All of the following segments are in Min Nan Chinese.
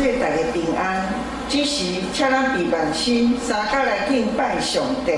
世大家平安。這時，請咱閉目心，三佮來敬拜上帝。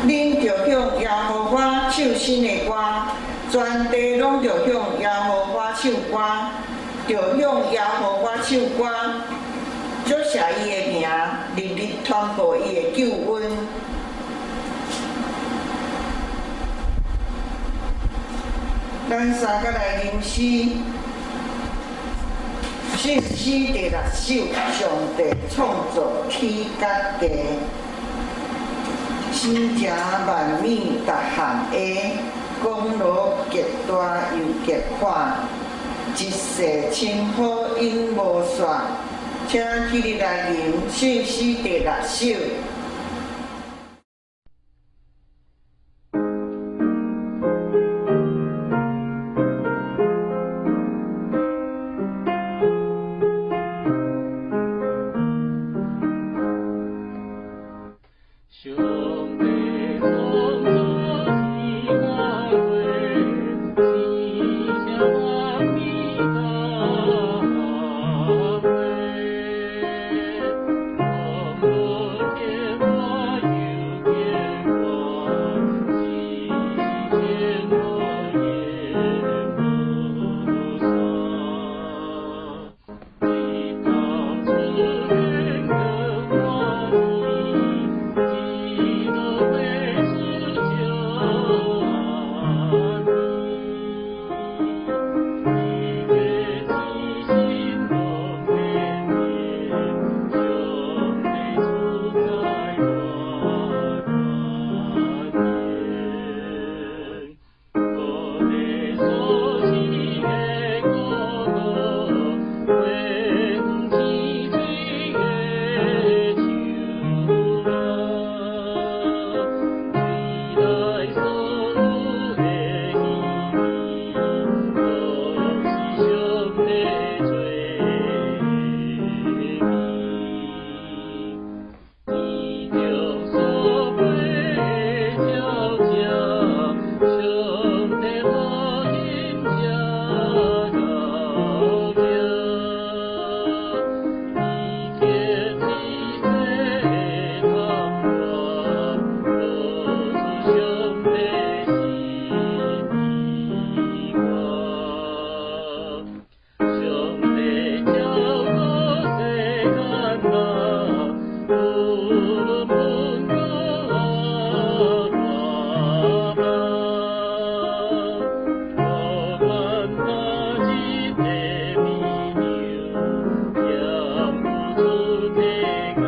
恁著向耶和華唱新的歌，全地攏著向耶和華唱歌，著向耶和華唱歌，祝謝伊的名，日日傳報伊的救恩。咱三佮來吟詩，聖詩第六首，上帝創造天佮地。生成萬物逐項的，功勞極大又極闊，一世稱好永無煞。請起立來吟聖詩第六首。上帝創造天佮地，生成萬物逐項的，功勞極大又極闊，一世稱好永無煞。日頭出現閣看見，日落欲出照暗暝。伊的慈心無變變，上帝主宰大權。土地所生的五穀，花園青翠的樹林，水內所有的魚兒，攏是上帝做的。天中所飛的鳥隻，上帝無因才高興。伊設一切的貪婪，露出上帝心意願。上帝照顧世間人，無論貧窮抑大富，無管哪一个美娘，嫌不出體佮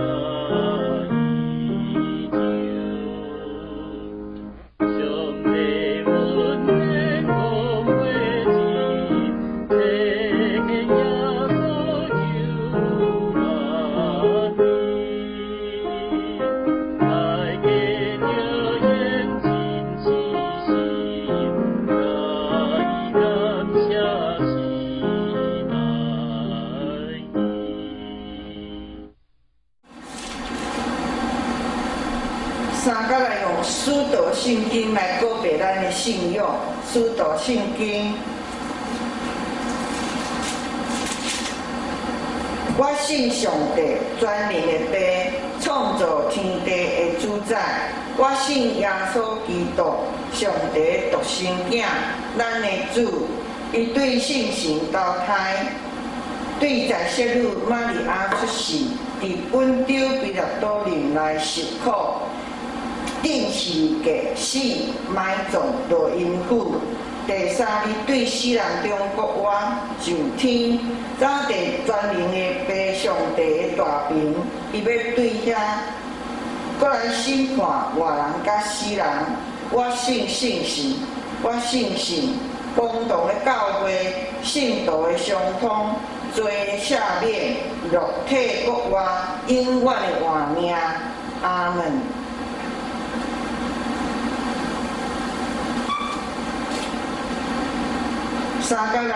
伊上。上帝恩典講袂止，差遣耶穌救咱哩。大家著認真仔細，共伊感謝是愛伊。三佮來用使徒聖經來告白咱的信仰。使徒聖經，我信上帝全能的父，創造天地的主宰。我信耶穌基督，上帝的獨生囝，咱的主。伊對聖神投胎，對在聖女瑪利亞出世，佇本丟彼拉多任內受苦，釘十字架死，埋葬落陰府。第三日對死人中復活，上天，走佇全能的父上帝的大爿，伊欲對遐閣來審判活人佮死人。我信聖神，我信神。公同的教會，聖徒的相通，罪赦免，肉體復活，永遠的活命。阿門。三角來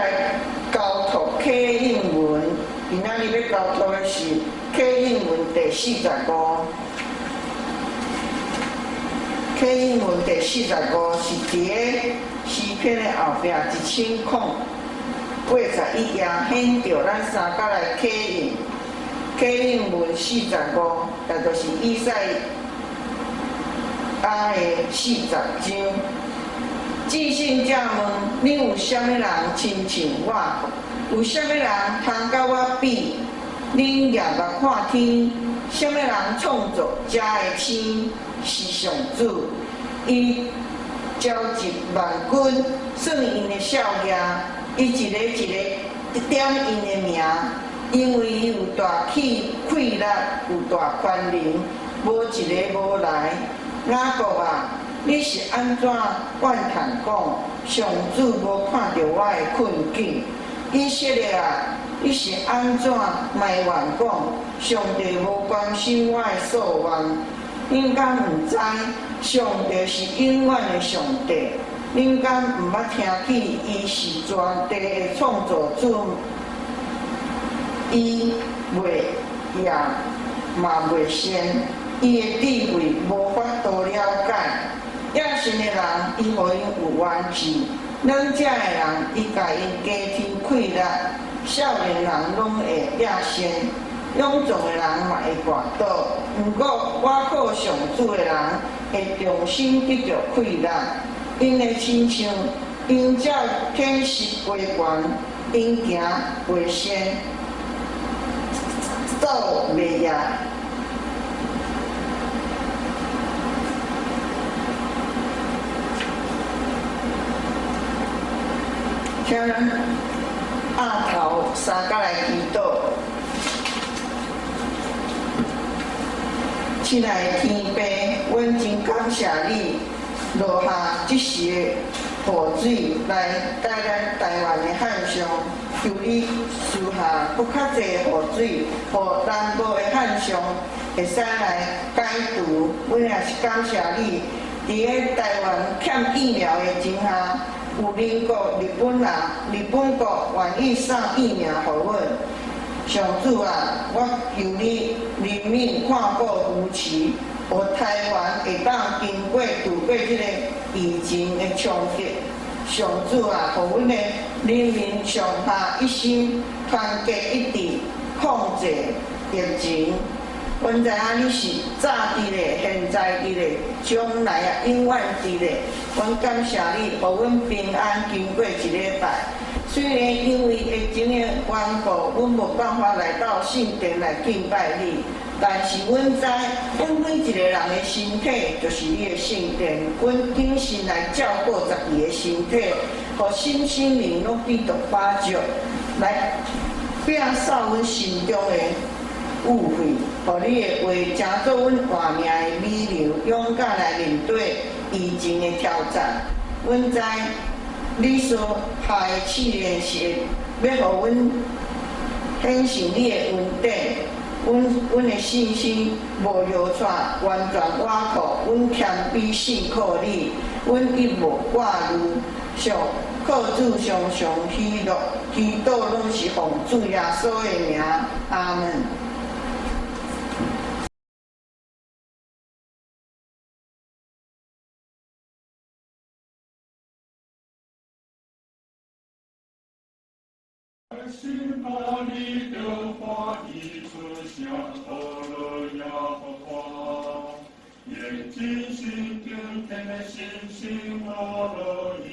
交託啟應文，今仔日欲交託的是啟應文第四十五。啟應文第四十五是佇个詩篇的後壁1081頁，顯著咱三角來啟應。啟應文四十五，也就是以賽亞的四十章。至聖者問：恁有啥物人親像我？有啥物人通佮我比？恁舉目看天，啥物人創造遮的星？是上主，伊召集萬軍，算𪜶的數額，伊一个一个點𪜶的名，因為伊有大氣氣力，有大權能，無一个無來。雅各啊，你是按怎怨嘆講，上主無看著我的困境？以色列啊，你是按怎埋怨講，上帝無關心我的訴願？恁敢毋知，上帝是永遠的上帝？恁敢毋捌聽起，伊是全地的創造主？伊袂夜嘛袂睡，伊的智慧無法度了解。野心的人，伊予𪜶有元氣；軟弱的人，伊共𪜶加添氣力。少年人攏會野心，勇壯的人嘛會跋倒。毋過，倚靠上主的人會重新得著氣力。𪜶會親像鷹鳥舔食雞群，𪜶行袂瀉，走袂夜。請咱鴨頭三角來祈禱。親愛的天父，阮真感謝你落下這時的雨水來解咱台灣的旱象，求你賜下閣較濟雨水，予南部的旱象會使來解除。阮也是感謝你，佇个台灣欠疫苗的情下，有鄰國日本人、日本國願意送疫苗予阮。上主啊，我求你憐憫看顧扶持，予台灣會當經過度過這个疫情的衝擊。上主啊，予阮的人民上下一心，團結一致，控制疫情。阮知影你是早佇咧、現在佇咧、將來啊，永遠佇咧。阮感謝你，予阮平安經過一禮拜。雖然因為疫情的緣故，阮無辦法來到聖殿來敬拜你，但是阮知，阮每一個人的身體就是你的聖殿。阮謹慎來照顧家己的身體，予身心靈攏得著飽足，來摒掃阮心中的誤會，予你的話成做阮活命的米糧，勇敢來面對疫情的挑戰。阮知你所下的試煉是欲予阮顯現你的恩典，阮的信心無搖掣，完全倚靠，阮謙卑信靠你，阮一無掛慮，上靠主常常喜樂，祈禱攏是奉主耶穌的名，阿門。心肝裡著歡喜出聲，呵咾耶和華，眼睛心敬虔的信心我樂意。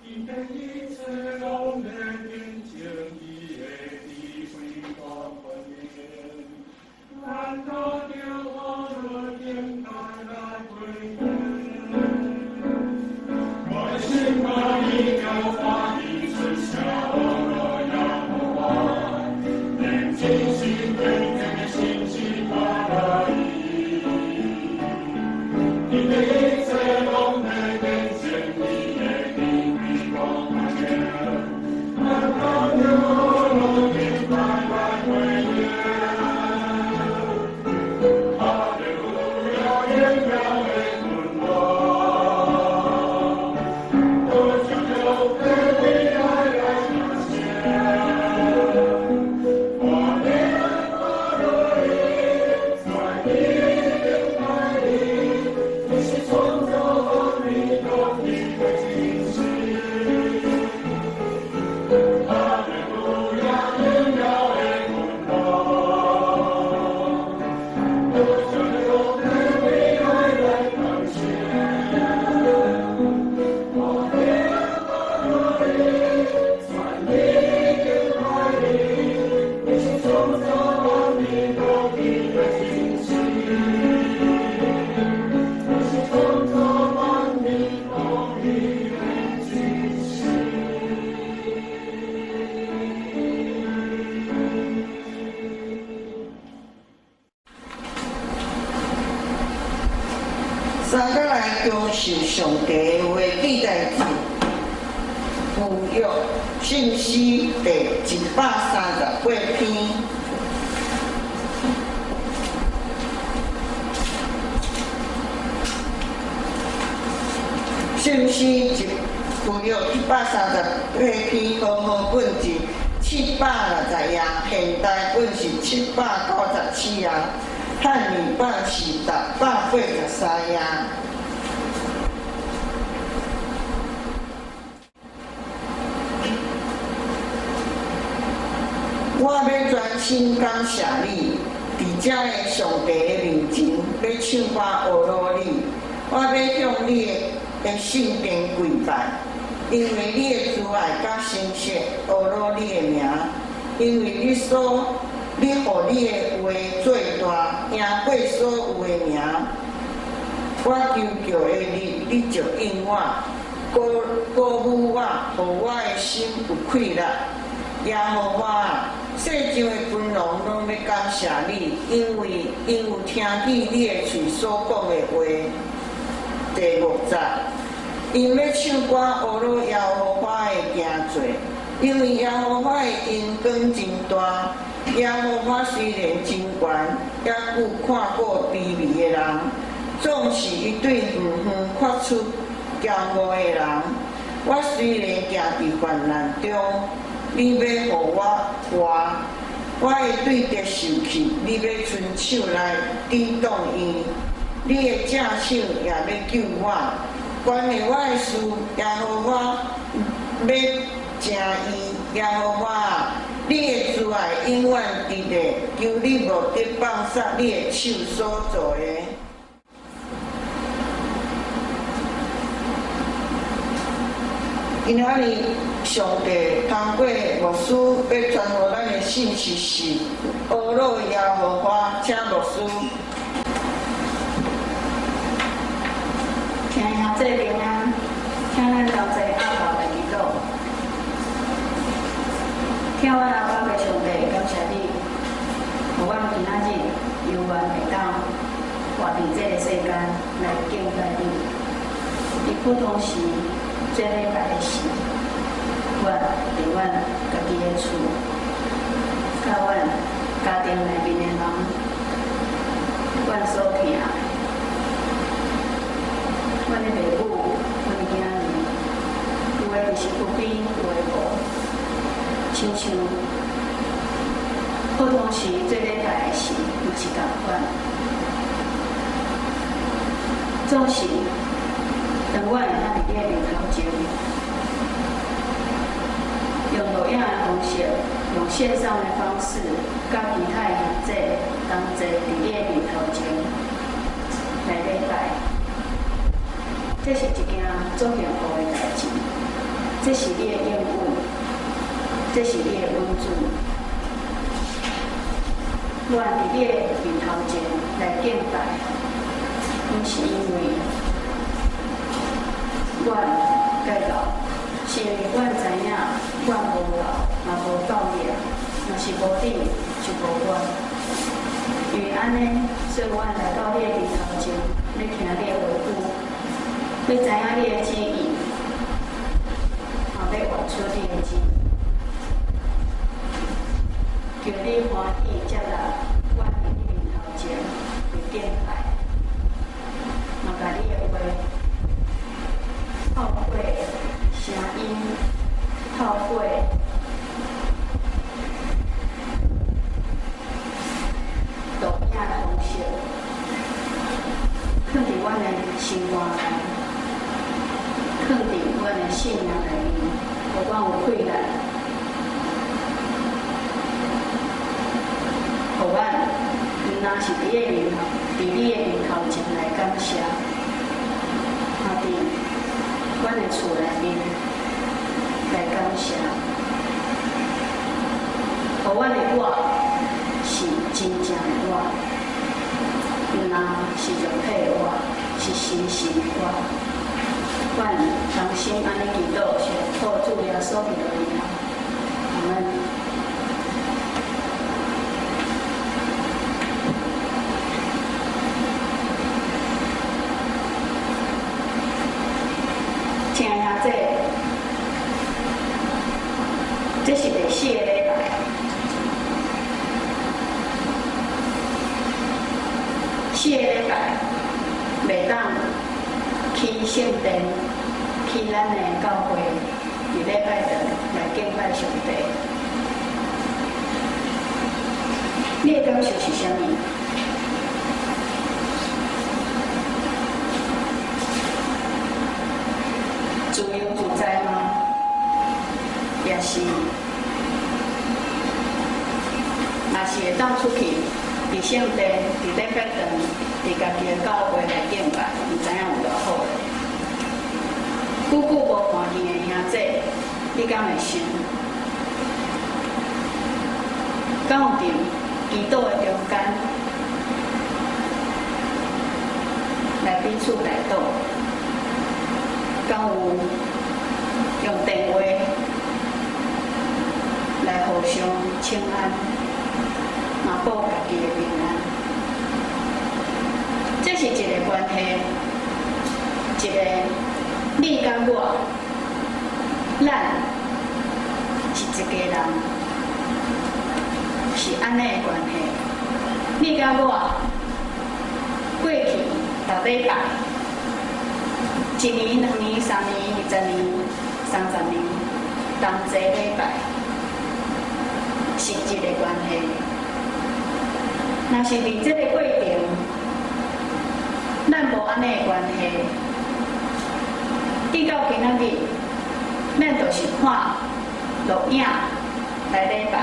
因的一切攏會聽見伊的智慧甲觀念，咱都著呵咾應該來歸耶。我的心肝裡著歡喜出聲，呵咾耶和華，眼睛心敬虔的信心我樂意。因的一切攏會聽見三個來享受上帝的話，記代誌舊約信詩第138篇。信詩一舊約138篇，和合本是760頁，現代本是797頁，漢語版是683頁。我欲專心感謝你，佇遮个上帝的面前，欲唱歌阿羅你。我欲向你的聖殿跪拜，因為你的慈愛佮誠實，阿羅你的名。因為你予你的話做大，贏過所有的名。我求告的日，你就應我，鼓鼓舞我，予我的心有氣力。耶和華啊，世上的君王攏欲感謝你，因為𪜶有聽見你的喙所講的話。第5節，𪜶欲唱歌阿羅耶和華的行做，因為耶和華的榮光真大。耶和華雖然真懸，猶閣看顧卑微的人，總是伊對遠遠發出驕傲的人。我雖然行佇患難中，你欲予我活，我的對敵受氣，你欲伸手來抵擋伊，你的正手也欲救我。關係我的事，耶和華欲成義。耶和華啊，你的慈愛永遠佇咧，求你無得放殺你的手所做的。今仔日上帝通過牧師欲傳予咱的信息是阿羅耶和華，請牧師。聽兄弟平安，請咱同齊阿爸來祈禱。疼阮阿爸的上帝，感謝你，予阮今仔日猶原會當活佇這个世間來敬拜你。佇普通時做禮拜的時，阮佇阮家己的厝，佮阮家庭內面的人，阮所疼的，阮的爸母，阮的囝兒，有的佇身軀邊，有的無。親像普通時做禮拜的時，嘛是仝款。總是當阮會當佇你的面頭前，用錄影的方式，用線上的方式，佮其他的兄弟同齊佇你的面頭前來禮拜，這是一件足幸福的代誌。這是你的應允，這是你的允准。阮佇你的面頭前來敬拜，毋是因為阮該夠，是因為阮知影，阮無夠，嘛無夠力，若是無你，就無阮。因為按呢，所以阮來到你的面頭前，欲聽你的話語，欲知影你的旨意，嘛欲活出你的旨意。求你歡喜接納阮佇你面頭前來敬拜，嘛共你的話透過聲音，透過錄影的方式，囥佇阮的心肝內，囥佇阮的性命內面，予阮有氣力，予阮毋但是佇你的面頭，佇你的面頭前來感謝，嘛佇阮的厝內面來感謝，予阮的我是真正的我，毋但是肉體的我，是神聖的我。阮同心按呢祈禱，是靠主耶穌基督的名，阿們。4个礼拜袂當去聖殿，去咱的教會，佇禮拜堂來敬拜上帝。你的感受是啥物？自由自在嗎？也是，若是會當出去，佇聖殿、佇禮拜堂、佇家己的教會來敬拜，毋知影有偌好。久久無看見的兄弟，你敢會想？敢有佇祈禱的中間來彼此代禱？敢有用電話來互相請安，嘛報家己的平安？這是一個關係，一個你佮我，咱是一家人，是按呢的關係。你佮我過去逐禮拜，一年、兩年、三年、20年、30年，同齊禮拜，是一個關係。若是佇這個過程，咱無按呢的關係，直到今仔日，咱就是看錄影來禮拜，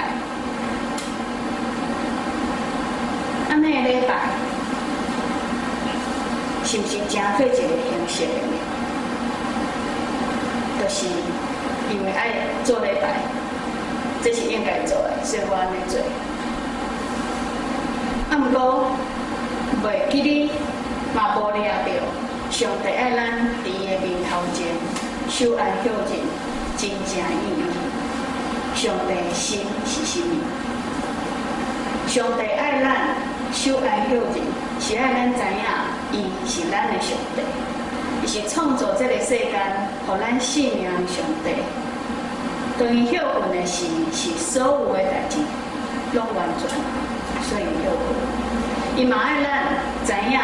按呢的禮拜，是毋是成做一個形式的呢？就是因為愛做禮拜，這是應該做的，所以我按呢做。啊，毋過袂記得，嘛無掠著上帝愛咱佇伊的面頭前守安息日，真正意義。上帝的心是啥物？上帝愛咱守安息日，是愛咱知影伊是咱的上帝，伊是創造這個世間，予咱性命的上帝。當伊歇睏的時，是所有的代誌攏完全，所以歇睏。伊嘛愛咱知影，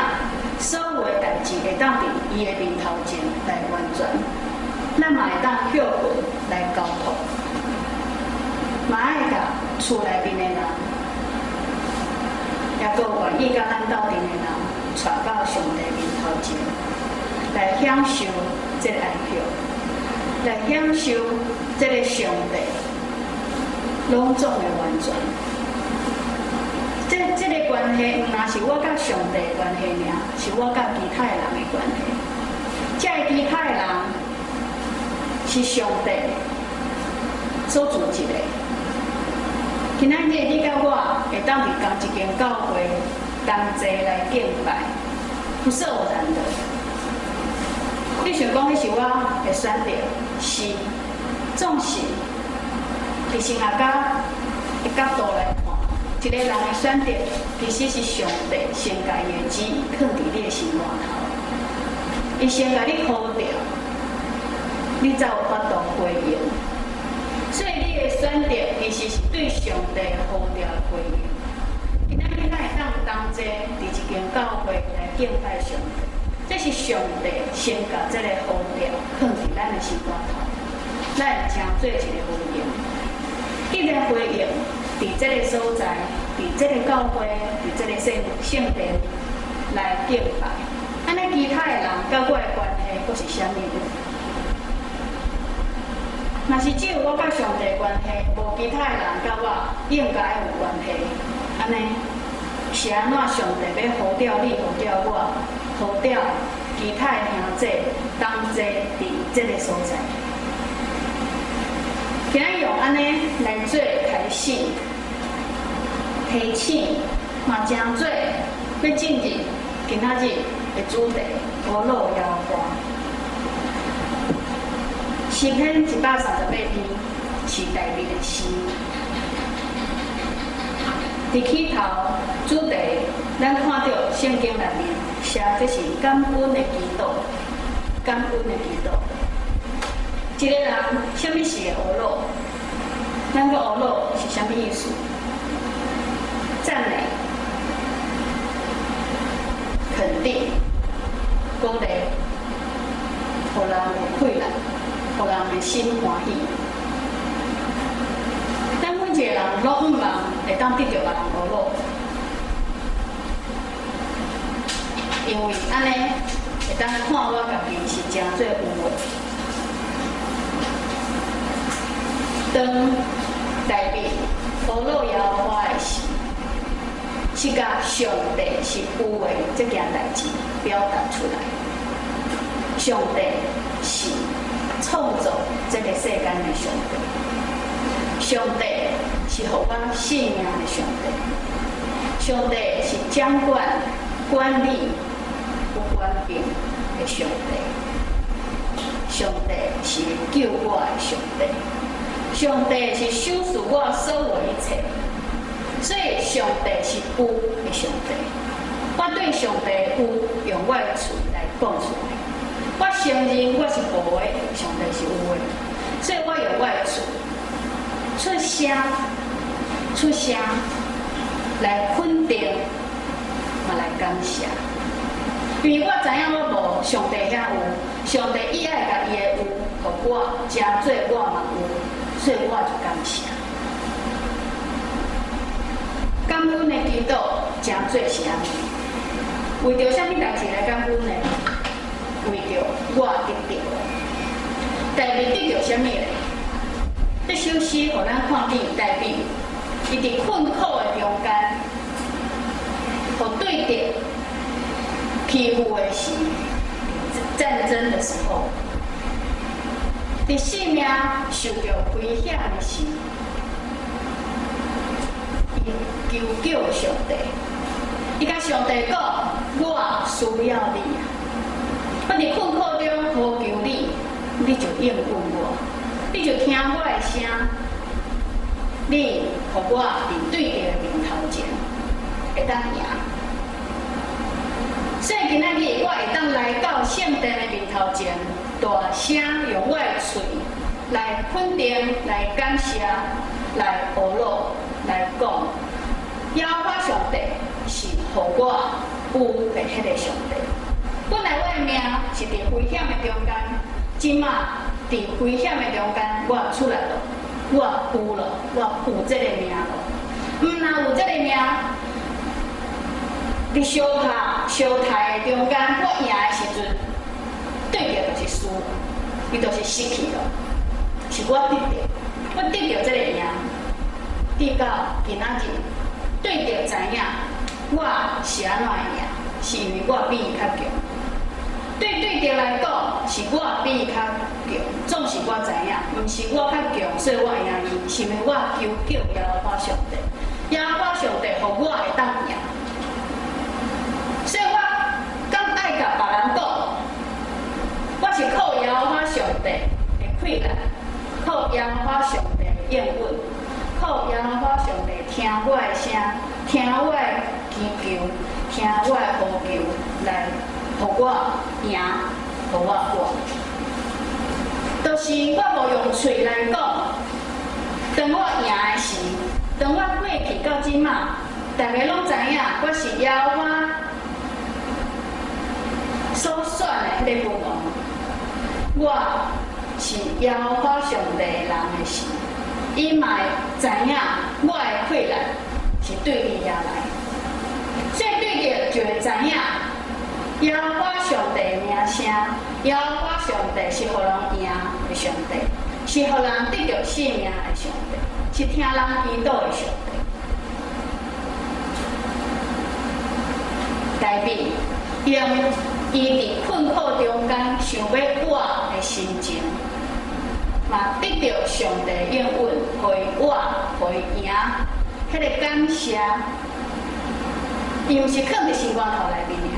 所有的代誌會當佇伊的面頭前來完全，咱嘛會當歇睏來交託，嘛愛共厝內面的人，抑閣願意佮咱鬥陣的人，帶到上帝面頭前來享受這個安息，來享受這個上帝攏總的完全。這個關係，毋但是我佮上帝的關係爾，是我佮其他的人的關係。這个其他的人是上帝所組織的。今仔日你佮我會當佇仝一間教會同齊來敬拜，不是偶然的。你想講彼是我的選擇，是，總是佇神學家的角度來看，一個人的選擇其實是上帝先共伊的旨意囥佇你的心肝頭，伊先共你呼召，你才有法度回應。所以你的選擇其實是對上帝呼召的回應。今仔日咱會當同齊佇一間教會來敬拜上帝，這是上帝先共這個呼召囥佇咱的心肝頭，咱會成做一個回應。既然回應佇這個所在，佇這個教會，佇這個聖殿來敬拜，按呢其他的人佮我的關係閣是啥物呢？若是只有我佮上帝關係，無其他的人佮我應該有關係，按呢是按怎上帝欲呼召你、呼召我、呼召其他的兄弟同齊佇這個所在？今仔用按呢來做開始，提醒，嘛成做欲進入今仔日的主題：呵咾耶和華。詩篇138篇是大衛的詩。佇起頭主題，咱看著聖經內面寫這是感恩的祈禱，感恩的祈禱。一個人啥物事會呵咾？咱講呵咾是啥物意思？讚美。定、鼓勵，予人有氣力，予人的心歡喜。咱每一个人攏向望會當得著別人呵咾，因為按呢會當看我家己是誠做有的。當大衛呵咾耶和華的時，是共上帝是有的這件代誌表達出來。上帝是創造這個世間的上帝，上帝是予我性命的上帝，上帝是掌管管理有權柄的上帝，上帝是救我的上帝，上帝是賞賜我所有一切，所以上帝是有的上帝。我對上帝有用我的喙來講出來，我承認我是無的，上帝是有的，所以我用我的喙出聲，出聲來肯定，嘛來感謝。因為我知影我無，上帝遐有，上帝伊愛共伊的有，予我，誠做我嘛有，所以我就感謝。感恩的祈禱誠做是按呢？為著啥物代誌來感恩呢？為著我得著。大衛得著啥物呢？這首詩予咱看見大衛，伊佇困苦的中間，予對敵欺負的時，戰爭的時候，佇性命受著危險的時，伊求叫上帝，伊共上帝講：我需要你啊！我佇困苦中呼求你，你就應允我，你就聽我的聲，你予我佇對敵的面頭前會當贏。所以今仔日我會當來到聖殿的面頭前，大聲用我的喙來肯定、來感謝、來呵咾、來講，耶和華上帝是予我有的彼个上帝。本來我的命是佇危險的中間，這馬佇危險的中間，我出來了，我有了，我有這個命了。毋但有這個命，佇相拍相刣的中間，我贏的時陣，對敵就是輸，伊就是失去了，是我得著，我得著這個贏，直到今仔日，對敵知影我是按怎會贏，是因為我比伊較強。對對敵來講，是我比伊較強，總是我知影，毋是我較強，所以我贏伊，是因為我求叫耶和華上帝，耶和華上帝予我會當贏。所以我敢愛共別人講，我是靠耶和華上帝的氣力，靠耶和華上帝的應允，靠耶和華上帝聽我的聲，聽我的祈求，聽我的呼求，來予我贏，予我活。就是我無用喙來講，當我贏的時，當我過去到這馬，大家攏知影我是耶和華所選的彼个君王，我是耶和華上帝的人的時，伊嘛會知影我的氣力是對伊遐來，所以對敵就會知影耶和華上帝的名聲，耶和華上帝是予人贏的上帝，是予人得著性命的上帝，是聽人祈禱的上帝。大衛用伊佇困苦中間想欲活的心情，嘛得著上帝應允，予伊活，予伊贏，彼个感謝，伊毋是囥佇心肝頭內面爾，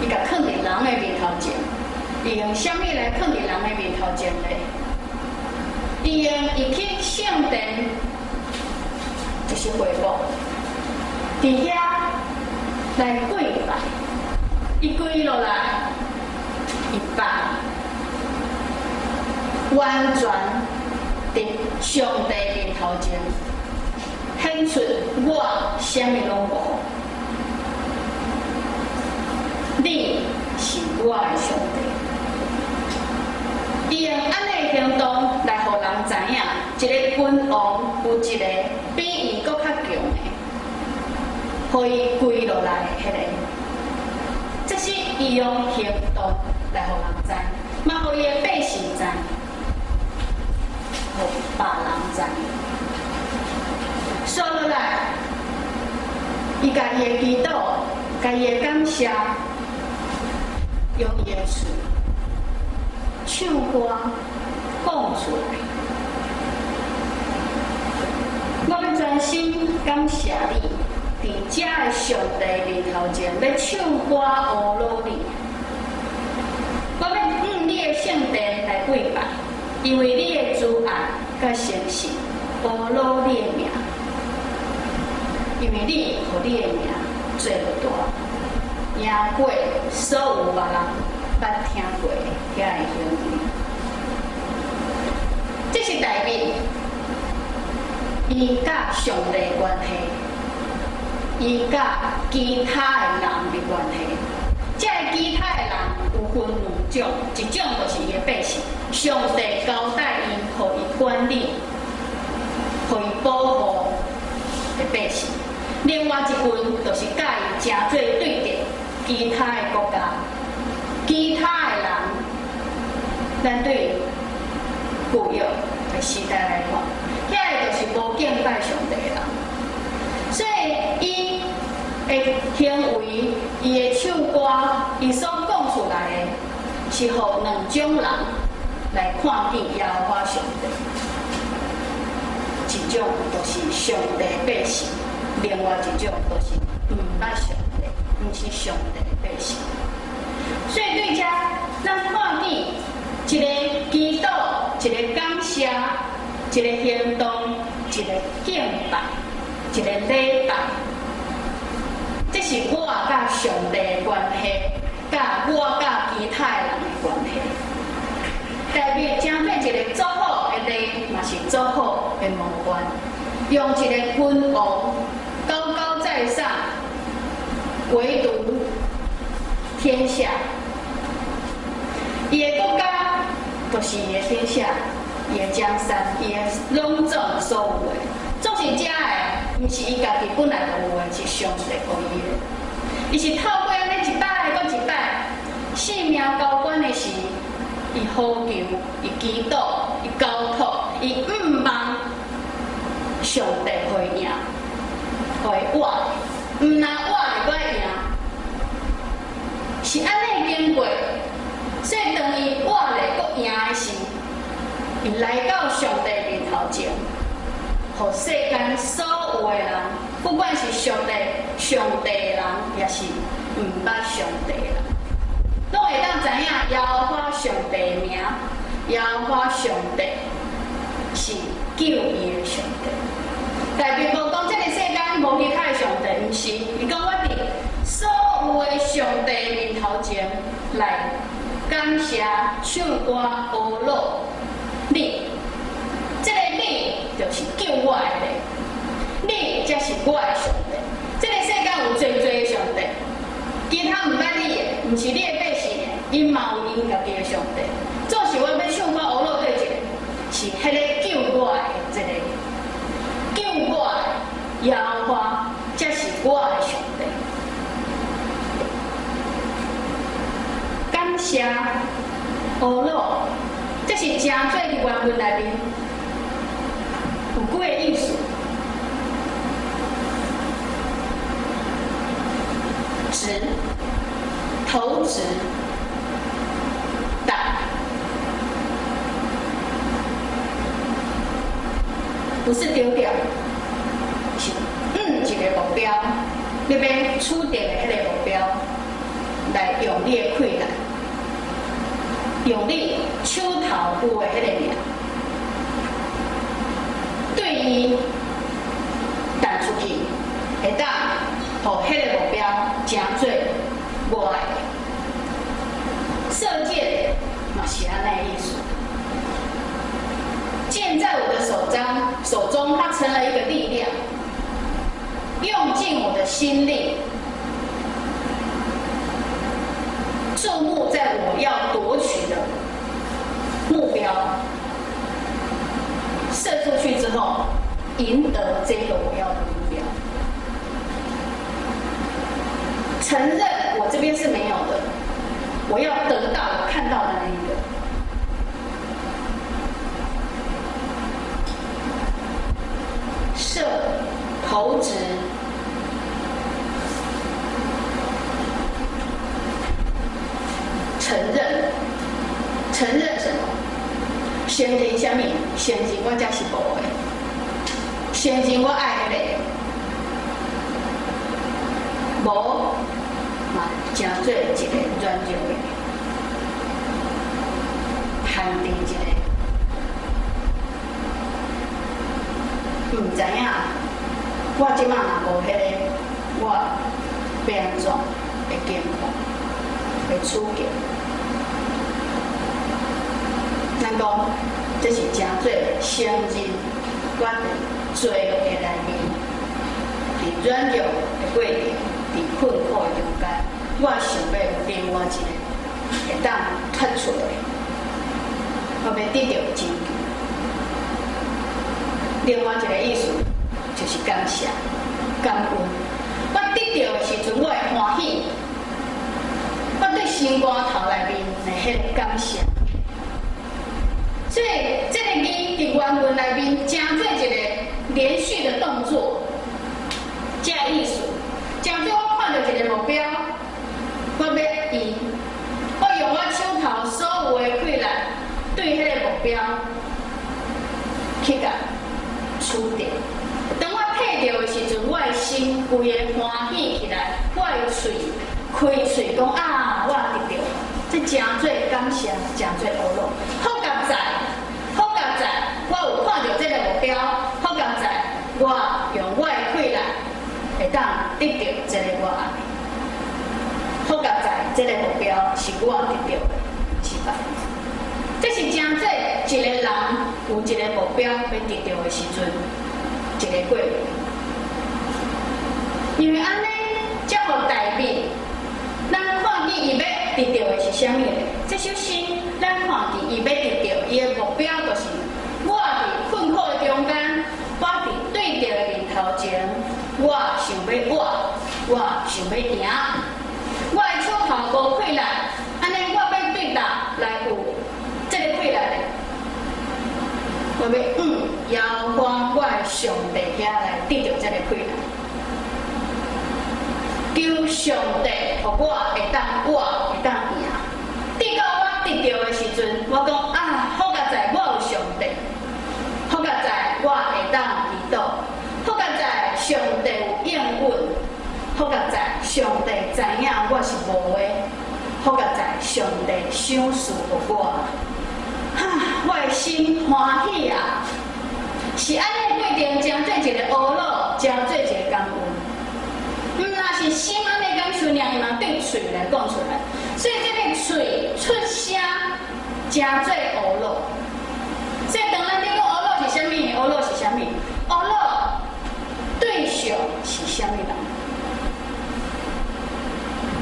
伊共囥佇人的面頭前。伊用啥物來囥佇人的面頭前呢？伊用伊去聖殿，就是會幕，佇遐來跪拜。伊跪落來，伊拜，完全佇上帝面頭前顯出我啥物攏無。我的上帝。伊用按呢行動來予人知影，一個君王有一個比伊閣較強的，予伊跪落來的彼个。這是伊用行動來予人知，嘛予伊的百姓知，予別人知。煞落來，伊共伊的祈禱，共伊的感謝，用伊的喙唱歌講出來。我欲專心感謝你，佇遮的上帝面頭前，欲唱歌阿魯你。我欲向你的聖殿來跪拜，因為你的慈愛佮誠實，阿魯你的名。因為你予你的名做大，贏過所有別人捌聽過的遐个行為。這是大衛伊佮上帝的關係，伊佮其他的人的關係。這个其他的人有分兩種，一種就是伊的百姓，上帝交代伊，予伊管理，予伊保護的百姓。另外一群就是佮伊成做對敵，其他的國家、其他的人，咱對舊約的時代來看，遐个就是無敬拜上帝的人，所以伊的行為、伊的唱歌、伊所講出來的，是予兩種人來看見耶和華上帝。一種就是上帝百姓，另外一種就是毋捌上帝，毋是上帝的百姓。所以對遮，咱看見一个祈禱，一个感謝，一个行動，一个敬拜，一个禮拜，這是我佮上帝的關係，佮我佮其他的人的關係。大衛成做一个足好的例，嘛是足好的模範，用一个君王高高在上，唯獨天下，伊的國家就是伊的天下，伊的江山，伊的攏總所有的，總是遮的，毋是伊家己本來就有的，是上帝予伊的。伊是透過按呢一擺閣一擺，性命交關的時，伊呼求，伊祈禱，伊交託，伊向望上帝予伊贏，予伊活，毋但活會閣贏，是按呢經過。所以當伊活咧閣贏的時，伊來到上帝面頭前，予世間所有的人，不管是屬帝、上帝的人，抑是毋捌上帝的人，攏會當知影耶和華上帝的名，耶和華上帝是救伊的上帝。大衛無講這个世間無其他的上帝，毋是，伊講我佇所有的上帝面頭前來感謝唱歌阿魯你，這个你就是救我的，你才是我的上帝。這个世間有濟濟的上帝，其他毋捌你的，毋是你的百姓的，𪜶嘛有𪜶家己的上帝。總是我欲唱歌阿魯佗一个，是彼个救我的這个，救我的耶和華，才是我的上帝。感謝阿魯，這是成做佇原文內面有幾个意思。擲、投擲、打，不是丟掉，是一个目標，你欲取得的彼個目標，來用你的氣力，用你手頭有的彼個命，對伊擲出去，會當予彼个目標成做我的。射箭嘛是按呢意思。箭在我的手中，它成了一个力量，用盡我的心力，注目在我要奪取的目標，射出去之後，贏得這個我要的目標。承認我這邊是沒有的，我要得到我看到的那一個。射、投擲、承認，承認什麼？承認啥物？承認我這是無的，承認我愛彼個，無嘛，成做一個軟弱的，限制一個，毋知影，我這擺若無彼個，我欲按怎的境況，的處境。咱講，這是誠做承認我佇罪的內面，佇軟弱的過程，佇困苦的中間，我想欲有另外一個會當脫出來，我欲得著拯救。另外一個意思就是感謝、感恩。我得著的時陣，我會歡喜，我對心肝頭內面的彼個感謝。所以，這個字佇原文內面，誠做一個連續的動作，這個意思。誠做我看著一個目標，我欲贏，我用我手頭所有的氣力，對彼個目標去共取著。當我提著的時陣，我的心規个歡喜起來，我的喙開喙講啊，我得著，這誠做感謝，誠做呵咾。好佳哉，好佳哉，我有看著這個目標，好佳哉，我用我的氣力會當得著這個我愛。好佳哉，這個目標是我得著的，是吧？這是誠做一個人有一個目標欲得著的時陣，一個過程。因為按呢，才予大衛，咱看見伊欲得著的是啥物咧？這首詩，咱看見伊欲得著伊的目標，就是我佇困苦的中間，我佇對敵的面頭前，我想欲活，我想欲贏，我的手頭無氣力，按呢我欲對佗來有這個氣力咧？我欲向耶和華我的上帝遐來得著這個氣力。求上帝予我會當活，會當贏。直到我得著的時陣，我講啊，好佳哉，我有上帝；好佳哉，我會當祈禱；好佳哉，上帝有應允；好佳哉，上帝知影我是無的；好佳哉，上帝賞賜予我。哈，我的心歡喜啊！是按呢過程，誠做一個呵咾，誠做一個感恩。毋若是心按呢感受，爾，伊嘛對喙來講出來。所以這個喙出聲，誠做呵咾。所以當咱咧講呵咾是啥物？呵咾是啥物？呵咾對象是啥物人？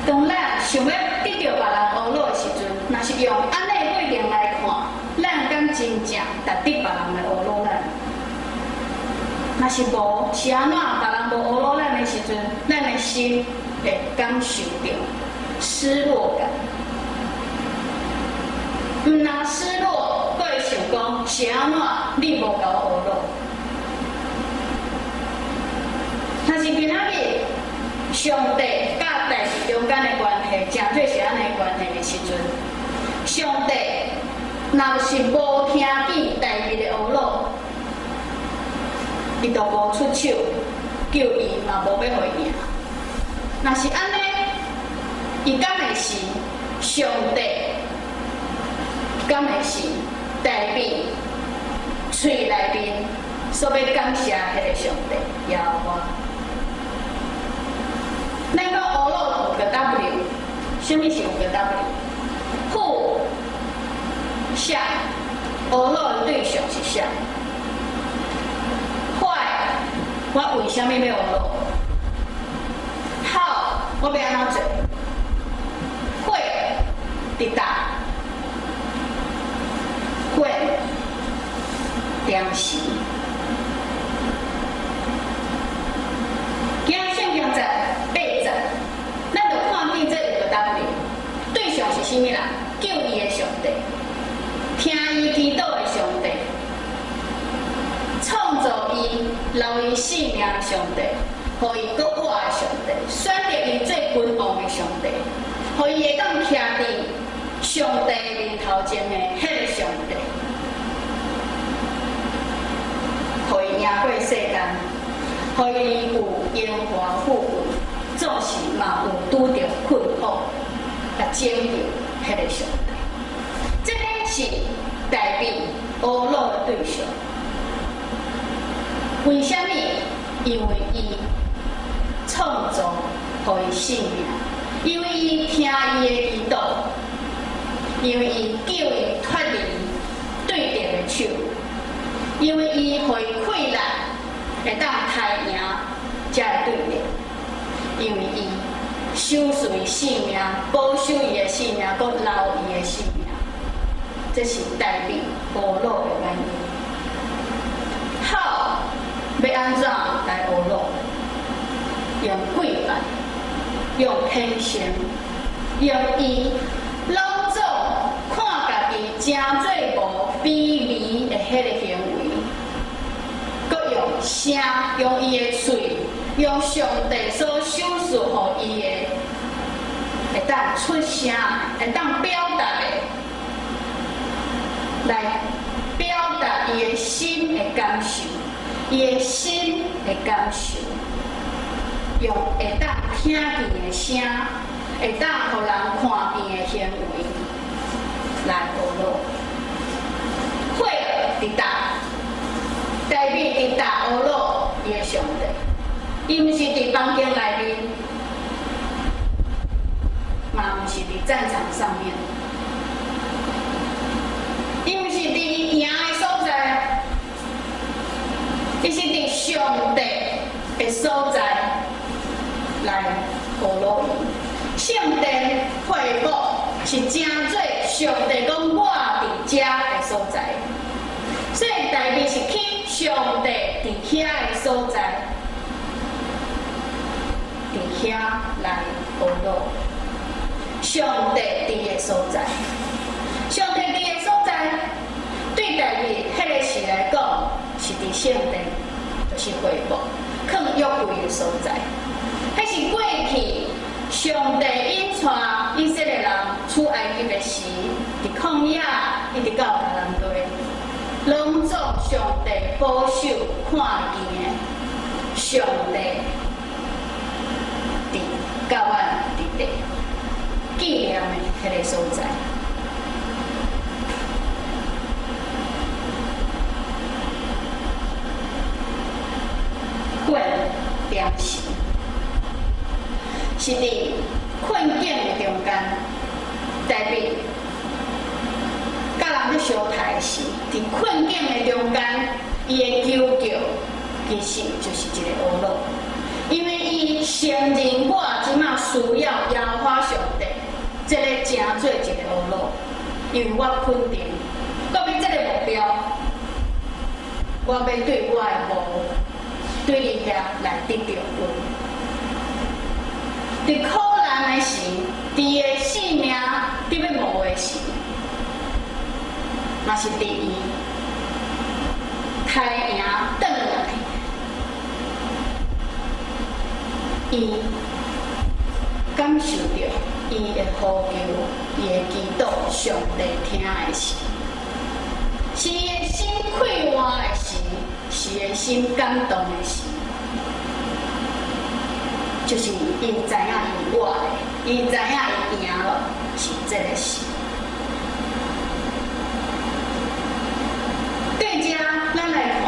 當咱想欲得著別人呵咾的時陣，若是用按呢過程來看，咱敢真正值得別人來呵咾咱？若是無，是按怎？別人無呵咾咱的時陣，咱的心會感受著失落感。毋若失落，閣會想講是按怎？你無共我呵咾。若是今仔日上帝佮大衛中間的關係，誠做是按呢關係的時陣，上帝若是無聽見大衛的呵咾，伊就無出手救伊，嘛無欲予伊贏。若是按呢，伊敢會是上帝？敢會是大衛喙內面所欲感謝彼個上帝耶和華？咱講呵咾有個 W，啥物是有個 W？Who 誰？呵咾的對象是誰？Why？我為啥物欲呵咾？How？我欲按怎做？Where？佇佗？火點時。今聖經節八節，咱就看見這有個 W，對象是啥物人？救伊的上帝，聽伊祈禱的上帝，創造伊、留伊性命的上帝，予伊閣活的上帝，選擇伊做君王的上帝，予伊會當徛佇上帝面頭前的彼个上帝，予伊贏過世間，予伊有榮華富貴，總是嘛有拄著困苦，來拯救彼个上帝。這个是大衛呵咾的對象。為啥物？因為伊創造予伊性命，因為伊聽伊的祈禱，因為伊救伊脫離對敵的手，因為伊予伊氣力會當刣贏這个對敵，因為伊守住伊性命，保守伊的性命，閣留伊的性命，這是大衛呵咾的原因。好，欲按怎來呵咾？用跪拜，用虔誠，用伊攏總看家己誠做無卑微的彼个行為，閣用聲，用伊的喙，用上帝所賞賜予伊的，會當出聲，會當表達的，來表達伊的心的感受，伊的心的感受，用會當聽見的聲，會當予人看見的行為來呵咾。火佇佗？大衛佇佗呵咾伊的上帝，伊毋是佇房間內面，嘛毋是佇戰場上面，伊毋是佇伊贏的所在，伊是佇上帝的所在來呵咾伊。聖殿會幕是成做上帝講我佇遮的所在，所以大衛是去上帝佇遐的所在，佇遐來呵咾。上帝佇的所在，上帝佇的所在，對大衛彼个時來講，是佇聖殿，就是會幕，囥約櫃的所在。彼是過去上帝引帶以色列人出埃及的時，佇曠野一直到迦南地，攏總上帝保守看見的，上帝佇甲阮佇地紀念的彼个所在。困點時，是佇困境的中間，大衛佮人咧相刣時，佇困境的中間，伊的求救其實就是一個呵咾，因為伊承認我這馬需要耶和華上帝，這个成做一個呵咾，因為我肯定，我欲這个目標，我欲對我的墓，對你遐來得著恩。佇苦難的時，佇伊的性命佇欲無的時，嘛是佇伊刣贏轉來，伊感受著伊的呼求，伊的祈禱，上帝聽的時，是伊的心快活的時，是伊的心感動的時，就是伊知影伊活的，伊知影伊贏了，是這个時。對這，咱來看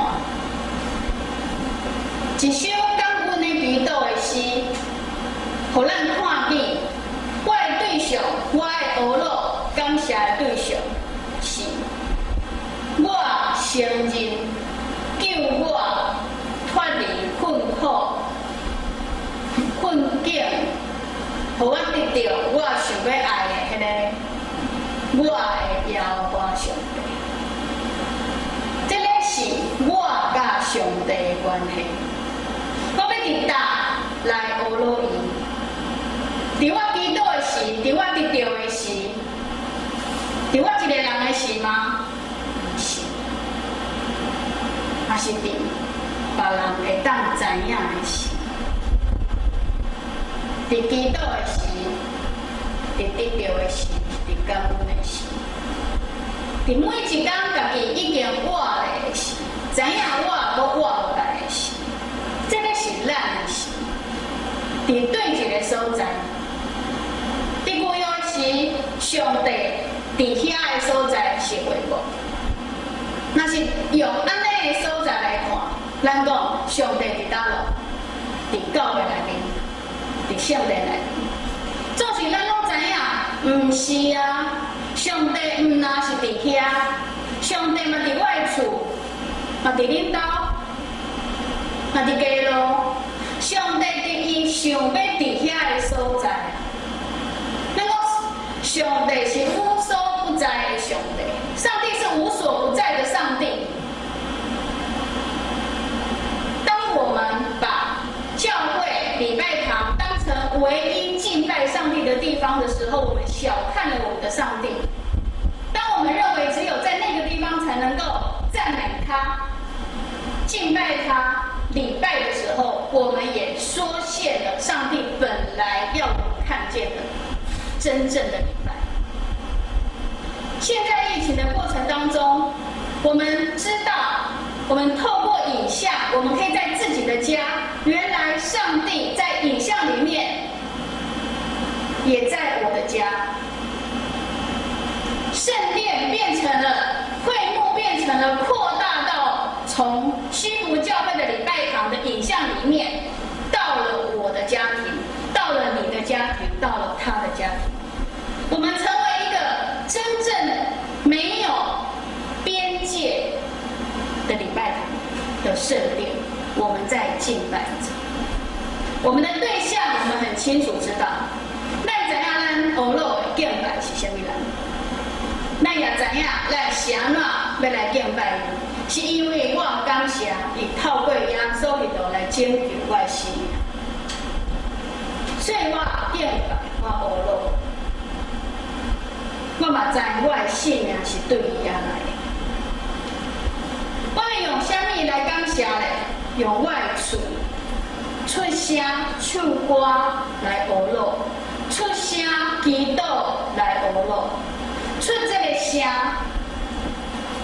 一首感恩的祈禱的詩，予咱看見我的對象，我的呵咾感謝的對象是我承認救我脫離困苦困境，予我得著我想欲愛的彼个我的耶和華上帝。這个是我佮上帝的關係。我欲佇佗來呵咾伊。佇我祈禱的時，佇我得著的時，佇我一个人的時嗎？毋是，也是佇別人會當知影的時，佇祈禱的時，佇得著的時，佇感恩的時，佇每一工家己已經活咧的時，知影我閣活落來的時，這个是咱的時。佇對一个所在，佇舊約時，上帝佇遐的所在是會幕。若是用按呢的所在來看，咱講上帝佇佗落？佇教會內面，佇聖殿內面。總是咱攏知影，毋是啊！上帝毋若是佇遐，上帝嘛佇我的厝，嘛佇恁兜，嘛佇街路。上帝佇伊想欲佇遐的所在。咱講上帝是無所不在的上帝，上帝是無所不在的上帝。當我們把教會禮拜堂當成唯一敬拜上帝的地方的時候，我們小看了我們的上帝。當我們認為只有在那個地方才能夠讚美他、敬拜他、禮拜的時候，我們也縮限了上帝本來要我們看見的真正的禮拜。現在疫情的過程當中，我們知道，我們透過影像，我們可以在自己的家，原來上帝在影像裡面，也在我的家。聖殿變成了會幕，變成了擴大到從西湖教會的禮拜堂的影像裡面，到了我的家庭，到了你的家庭，到了他的家庭，我們成為一個真正沒有邊界的禮拜堂的聖殿，我們在敬拜着。我們的對象，我們很清楚知道，咱知影咱呵咾的敬拜是啥物人，咱也知影咱是按怎欲來敬拜伊，是因為我感謝伊透過耶穌基督來拯救我的生命，所以我敬拜，我呵咾，我嘛知我的性命是對伊遐來的。我欲用啥物來感謝咧？用我的喙出聲唱歌來呵咾，出聲祈禱來呵咾，出這个聲。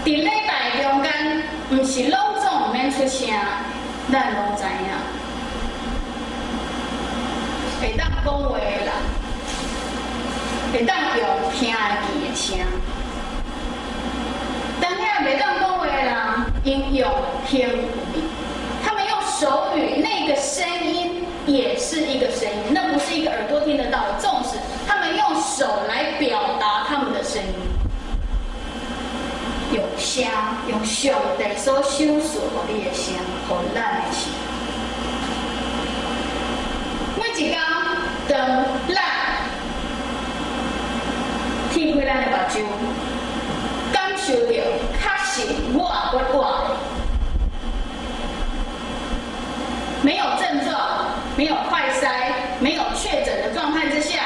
佇禮拜中間，毋是攏總毋免出聲，咱攏知影。會當講話的人，會當用聽會見的聲。當遐袂當講話的人，𪜶用行為，他們用手語，那個聲音也是一個聲音，那不是一個耳朵聽得到的。縱使他們用手來表達他們的聲音，用聲，用上帝所賞賜予你的聲，予咱的聲。每一工，當咱鐵開咱的目睭，感受著確實我閣活咧，沒有症狀，沒有快篩，沒有確診的狀態之下，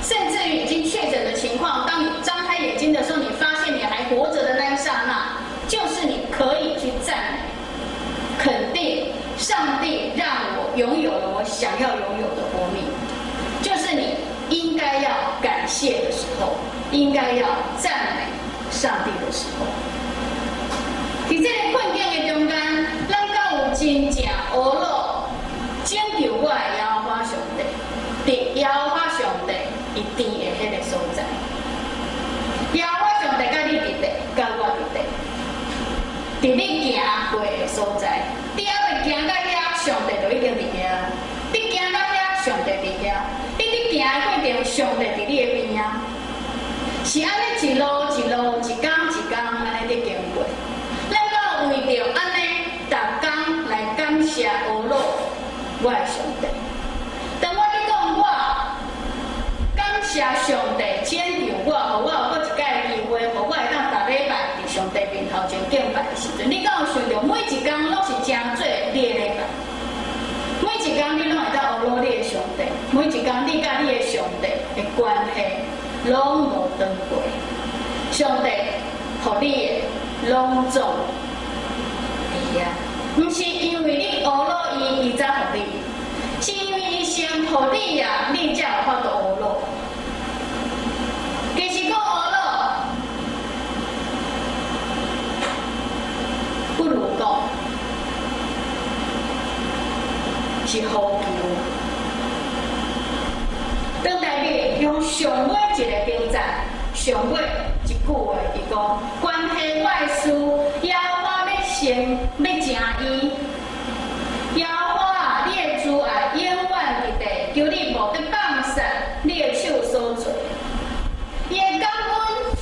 甚至於已經確診的情況，當你張開眼睛的時候，你發現你還活著的那一剎那，就是你可以去讚美、肯定上帝讓我擁有了我想要擁有的活命，就是你應該要感謝的時候，應該要讚美上帝的時候。佇這个困境的中間，咱敢有真正呵咾拯救我的耶和華上帝？佇耶和華上帝伊甜的彼个所在，耶和華上帝佮你佇佗，佮我佇佗，佇你行過的所在，你猶未行到遐，上帝就已經佇遐；你行到遐，上帝佇遐；你佇行的過程，上帝佇你的邊仔。是按呢一路一路，一工一工按呢佇經過。咱敢有為著按呢，逐工來感謝呵咾我的上帝。當我咧講我感謝上帝拯救我，予我有閣一的時陣，你敢有想著每一工攏是成做你的禮拜？每一工你攏會當呵咾你的上帝，每一工你佮你的上帝的關係攏無斷過。上帝予你的攏總佇遐，毋是因為你呵咾伊，伊才予你，是因為伊先予你啊，你才有法度呵咾。其實講呵咾，不如講是呼求。當大衛用上尾一个經節，上尾一句話，伊講：關係我的事，耶和華欲成欲成伊。耶和華，你的慈愛永遠佇地，求你無得放殺你的手所做。伊的感恩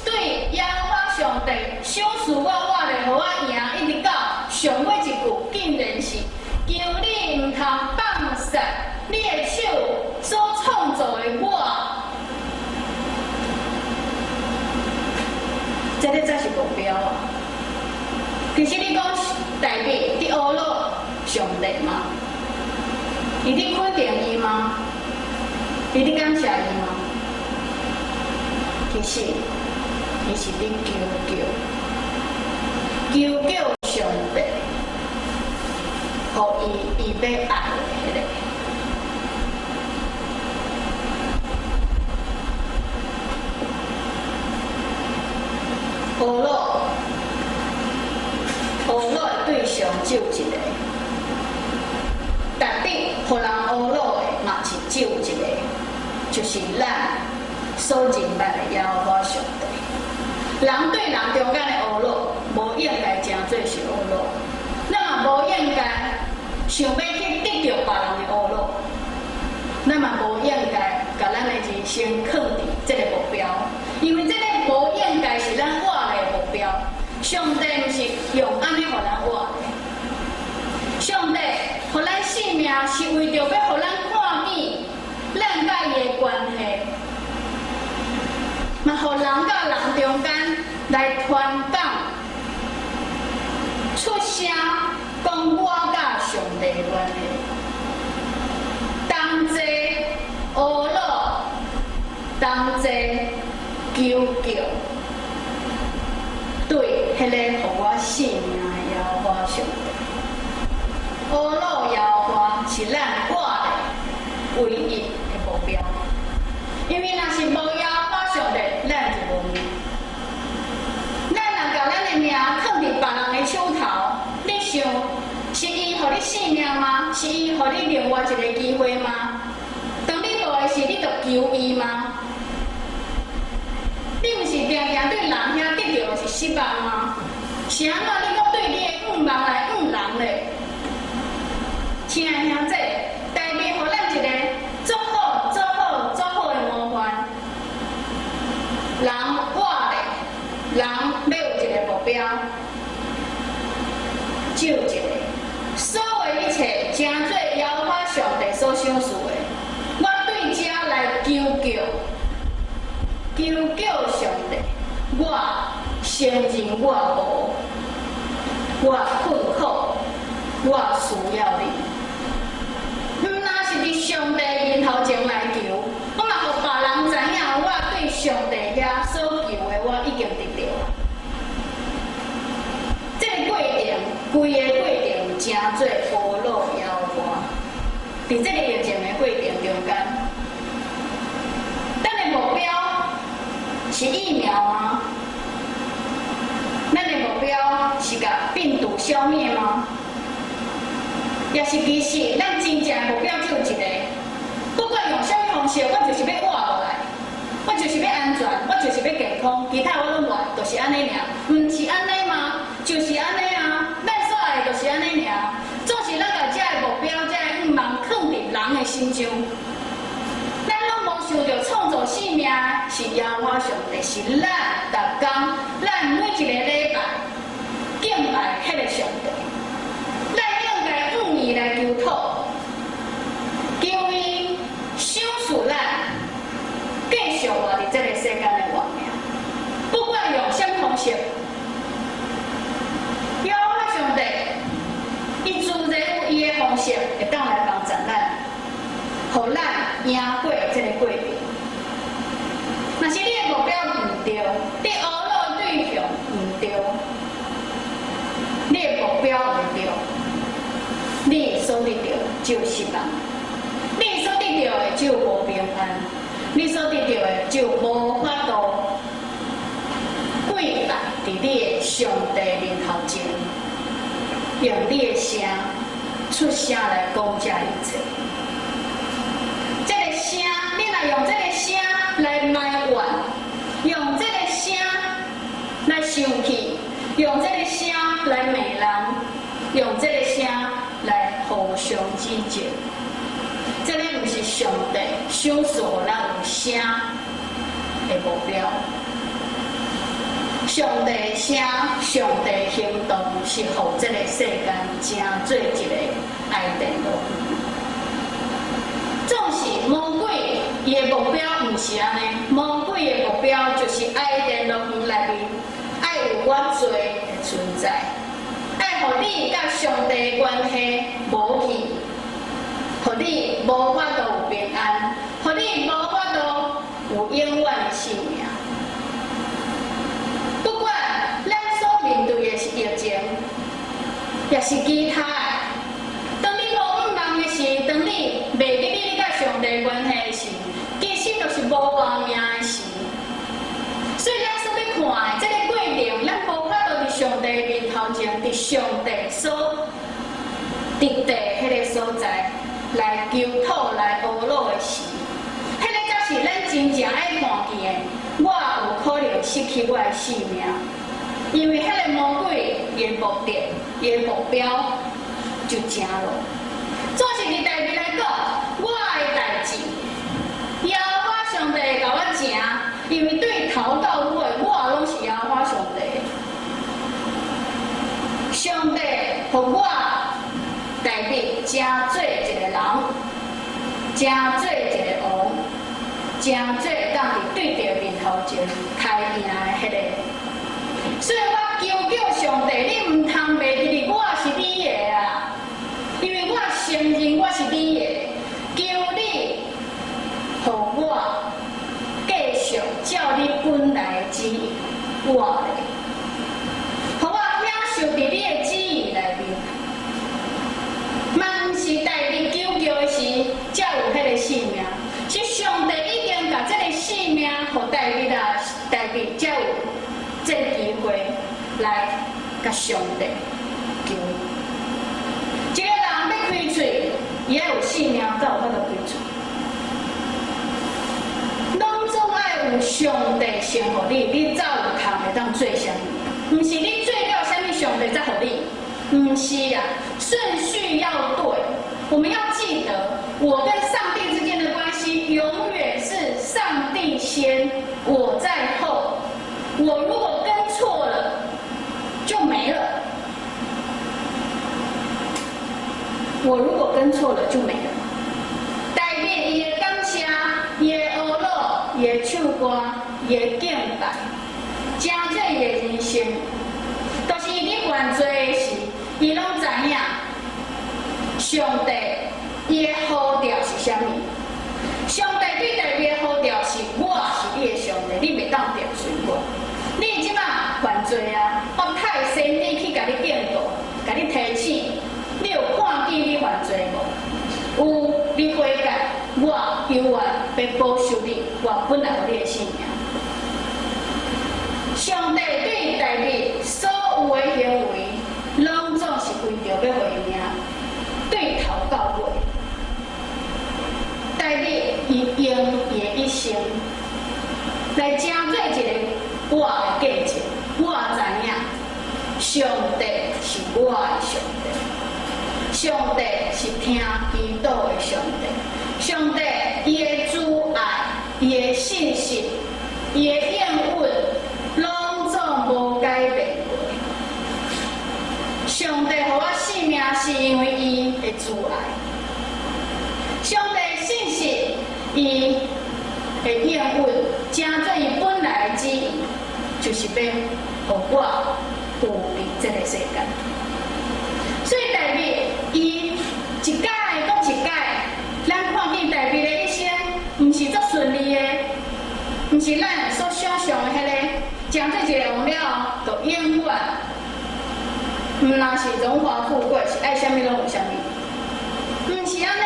對耶和華上帝賞賜我，我咧，予我贏，一直到上尾一句，竟然是求你毋通放殺你的手所創造的我。這个才是目標啊！其實你講大衛佇呵咾上帝嗎？伊佇肯定伊嗎？伊佇感謝伊嗎？其實，伊是佇求救，求救上帝，予伊伊欲愛的彼个。呵咾，呵咾的對象只有一个，值得予人呵咾的嘛是只有一个，就是咱所認捌的耶和華上帝。人對人中間的呵咾，無應該成做是呵咾，咱嘛無應該想欲去得著別人的呵咾，咱嘛無應該共咱的人生囥佇這個目標，因為這個無應該是咱活的目標。上帝毋是用按呢予咱活的，上帝予咱性命是為著欲予咱看見咱佮伊的關係，嘛予人佮人中間來傳講，出聲講我佮上帝的關係，同齊呵咾，同齊求救，對彼个予我性命的耶和華上帝。呵咾耶和華是咱活的唯一的目標，因為若是無耶和華上帝，咱就無命。咱若共咱的命囥佇別人的手頭，你想是伊予你性命嗎？是伊予你另外一个機會嗎？當你無的時，你就求伊嗎？你毋是定定對人遐得著的是失望嗎？是按怎你閣對你的願望來怨人咧？親愛兄弟，大衛予咱一个足好、足好、足好的模範。人活咧，人欲有一个目標，只有一个。所有一切，成做耶和華上帝所賞賜的，我對這來求救，求救上帝，我承認我無，我困苦，我需要你。毋若是佇上帝面頭前來求，我嘛予別人知影，我對上帝遐所求的，我已經得著啊。這个過程，規个過程成做呵咾耶和華。佇這个疫情的過程中間，咱的目標是疫苗嗎？咱的目標是共病毒消滅嗎？也是其實，咱真正的目標只有一个，不管用啥物方式，我就是欲活落來，我就是欲安全，我就是欲健康，其他我攏無愛，就是按呢爾，毋是按呢嗎？就是按呢啊，咱所愛的就是按呢爾，總是咱共這个目標、這个願望囥佇人的身上，咱攏無想著創造生命是耶和華上帝，是咱逐工、咱每一个禮拜敬拜彼个上帝。咱應該向伊來求討，求伊賞賜咱繼續活佇這個世間的活命，不管用啥物方式，耶贏過這个過程。若是你的目標毋對，你呵咾的對象毋對，你的目標毋對，你所得著只有失望，你所得著的只有無平安，你所得著的只有無法度跪拜佇你的上帝面頭前，用你的聲出聲來講這一切。這个聲，你若用這个聲來埋怨，用這个聲來生氣，用這个聲來罵人，用這个聲來互相指責，這个毋是上帝賞賜予咱有聲的目標。上帝的聲，上帝行動，是予這个世間成做一个伊甸樂園。總是魔鬼伊的目標毋是按呢，魔鬼的目標就是伊甸樂園內面愛有我罪的存在，愛予你佮上帝的關係無去，予你無法度有平安，予你無法度有永遠的性命。不管咱所面對的是疫情，抑是其他的，當你無向望的時，當你袂記你佮上帝關係的時，其實就是無活命的時。所以咱所欲看的這个過程，咱無法度佇上帝面頭前，佇上帝所佇的彼个所在來求討、來呵咾的時，彼个才是咱真正愛看見的。我有可能失去我的性命，因為彼个魔鬼伊的目的、伊的目標就成囉。總是佇大衛來講，我的代誌，耶和華上帝會共我成，因為對頭到尾，我攏是耶和華上帝。上帝予我大衛成做一个人，成做一个王，成做當佇對著面頭前開贏的彼个。所以我求叫上帝，你毋通袂記得我是你的啊！因為我承認我是你的，求你予我繼續照你本來的旨意活咧，予我享受佇你的旨意內面。嘛毋是大衛求叫的時，才有彼个性命，是上帝已經共這个性命予大衛啦，大衛才有這个機會來共上帝求。一个人欲開喙，伊愛有性命，才有法度開喙。攏總愛有上帝先予你，你才有通會當做啥物。毋是你做了啥物，上帝才予你。毋是啊，順序要對。我們要記得，我跟上帝之間的關係永遠是上帝先，我在後。我如果跟錯了，就沒了。我如果跟錯了，就沒了。大衛伊的感謝，伊的呵咾，伊的唱歌，伊的敬拜，成做伊的人生。就是伊佇犯罪的時，伊攏知影上帝伊的呼召是啥物。上帝對大衛的呼召是：我是你的上帝，你袂當得罪我。你這馬犯罪啊！我派先知去共你警告，共你提醒。你有看見你犯罪無？有，你悔改，我猶原欲保守你，我本來予你的性命。上帝對大衛所有的行為，攏總是為著欲予伊贏，對頭到尾。大衛伊用伊的一生來成做一個我的見證，我知影上帝是我的上帝，上帝是聽祈禱的上帝，上帝伊的慈愛、伊的信實、伊的應允，攏總無改變過。上帝予我性命，是因為伊的慈愛。上帝信實，伊的應允，成做伊本來的旨意，就是欲予我有佇這个世間。所以大衛伊一擺閣一擺，咱看見大衛的一生，毋是咱所想象的彼个，成做一個王了後，就永遠，毋若是榮華富貴，是愛啥物攏有啥物，毋是按呢。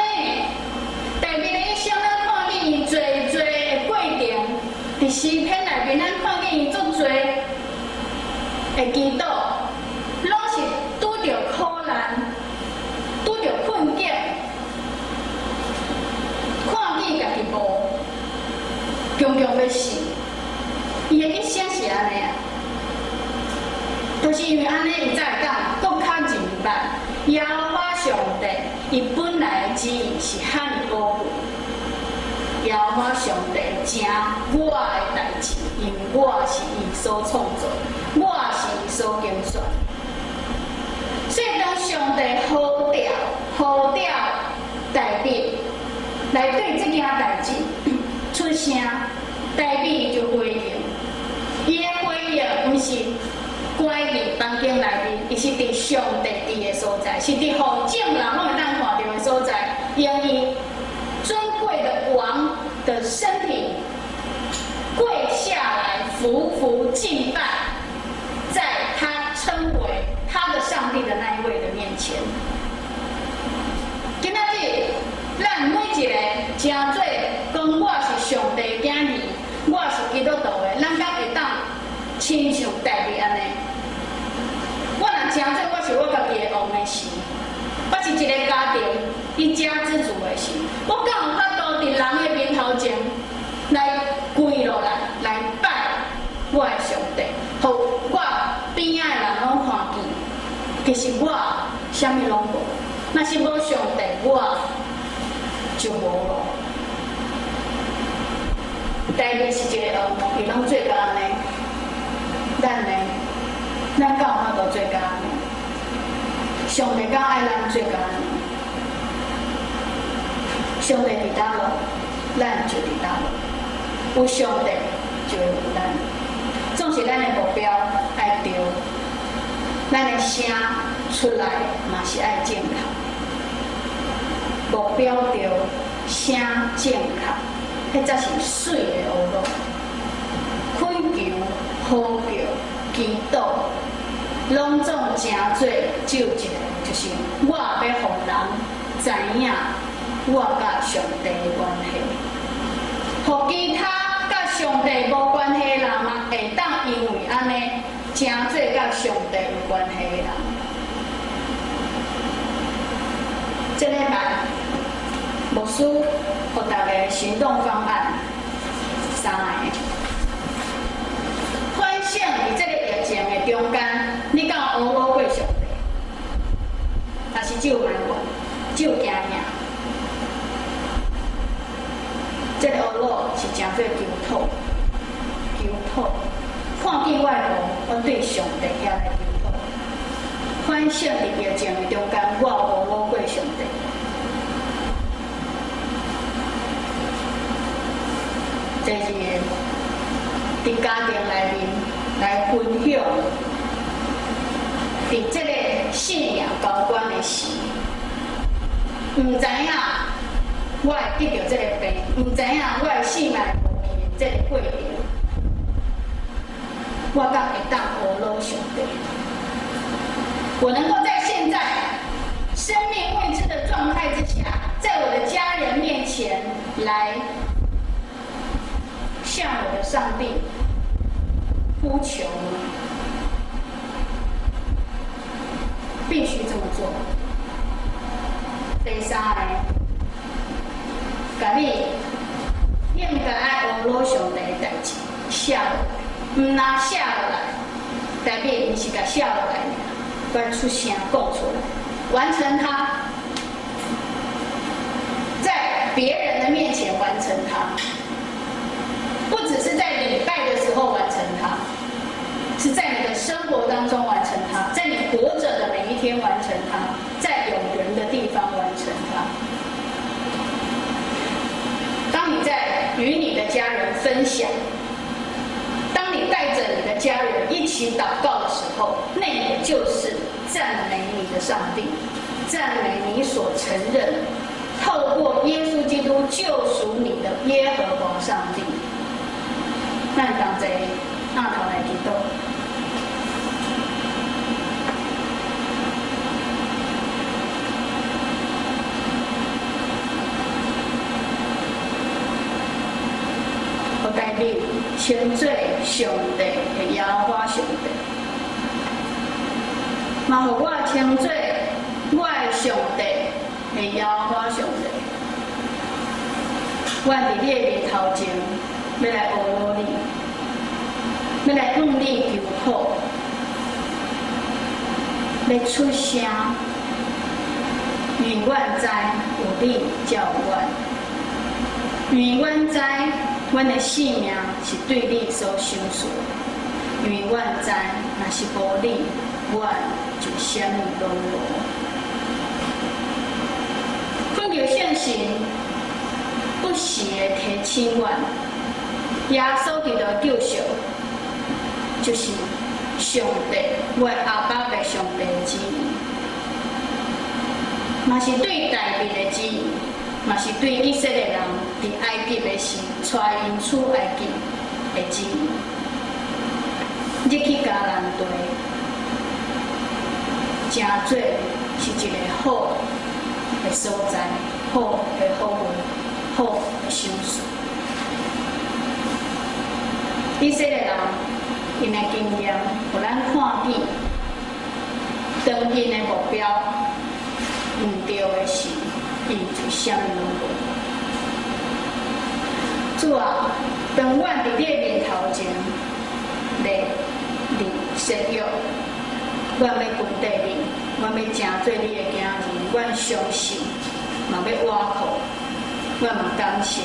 大衛的一生，咱看見伊濟濟的過程，佇詩篇內面，咱看見伊足濟的祈禱，攏是拄著苦難，拄著困境，看見家己無，強強欲死。伊的一生是按呢啊，就是因為按呢，伊才會當閣較明白耶和華上帝，伊本來的旨意是遐爾寶貴。耶和華上帝成我的代誌，因為我是伊所創造，我是伊所揀選。所以當上帝呼召、呼召大衛來對這件代誌出聲，大衛就回應。伊的回應毋是關佇房間內面，伊是佇上帝佇的所在，是佇予眾人攏會當看著的所在，用伊尊貴的王的身體跪下來，俯伏敬拜，在他稱為他的上帝的那一位的面前。今仔日，咱每一个成做講我是上帝囝兒，我是基督徒的，咱敢會當親像大衛按呢？我若成做我是我家己的王的時，我是一個家庭一家之主的時，我敢有法度佇人的面頭前來跪落來，來拜我的上帝，予我邊仔的人攏看見，其實我啥物攏無，若是無上帝，我就無咯。大衛是一個王，伊攏做到按呢，咱呢？咱敢有法度做到按呢？上帝敢愛咱做到按呢？上帝佇佗落，咱就佇佗落。有上帝就會有咱。總是咱的目標愛對，咱的聲出來嘛是愛正確。目標對，聲正確，彼才是媠的呵咾。懇求、呼叫、祈禱，攏總成做只有一個，就是我欲予人知影我佮上帝的關係，予其他佮上帝無關係的人嘛，會當因為按呢，成做佮上帝有關係的人。這禮拜牧師予大家行動方案三個。反省佇這個疫情的中間，你敢有呵咾過上帝？還是只有埋怨，只有驚嚇？這個呵咾是成做求討，求討。看見我的無，我對上帝遐來求討。反省佇疫情的中間，我有呵咾過上帝。第二個，佇家庭內面來分享，佇這個信仰交關的時，毋知影我會得著這個病，毋知影我的性命無去的這個過程，我敢會當呵咾上帝？我能夠在現在生命未知的狀態之下，在我的家人面前來向我的上帝呼求嗎？必須這麼做。第三个，共你應該愛呵咾上帝的代誌寫落來，毋若寫落來，代表毋是共寫落來爾，閣出聲講出來，完成它，在別人的面前完成它，不只是在禮拜的時候完成它，是在你的生活當中完成它，在你活著的每一天完成它，在有人的地方完成它。當你在與你的家人分享，當你帶著你的家人一起禱告的時候，那個就是讚美你的上帝，讚美你所承認透過耶穌基督救贖你的耶和華上帝。齐徛頭來祈禱。予大衛稱做上帝的耶和華上帝，嘛予我稱做我的上帝的耶和華上帝。阮佇你的面頭前，欲來阿羅你，欲來向你求好，欲出聲，因為阮知有你照阮，因為阮知阮的性命是對你所賞賜，因為阮知若是無你，阮就啥物攏無。懇求聖神不時的提醒阮，耶穌基督的救贖就是上帝，我的阿爸父上帝的旨意，嘛是對大衛的旨意，嘛是對以色列人佇埃及的時，帶𪜶出埃及的旨意。入去迦南地，誠做是一個好的所在，好的服務，好的賞賜。以色列人𪜶的經驗，予咱看見，當𪜶的目標毋對的時，𪜶就啥物攏無。主啊，當阮佇你的面頭前立立誓約，阮欲跟綴你，阮欲成做你的囝兒，阮相信，嘛欲倚靠，阮嘛感謝。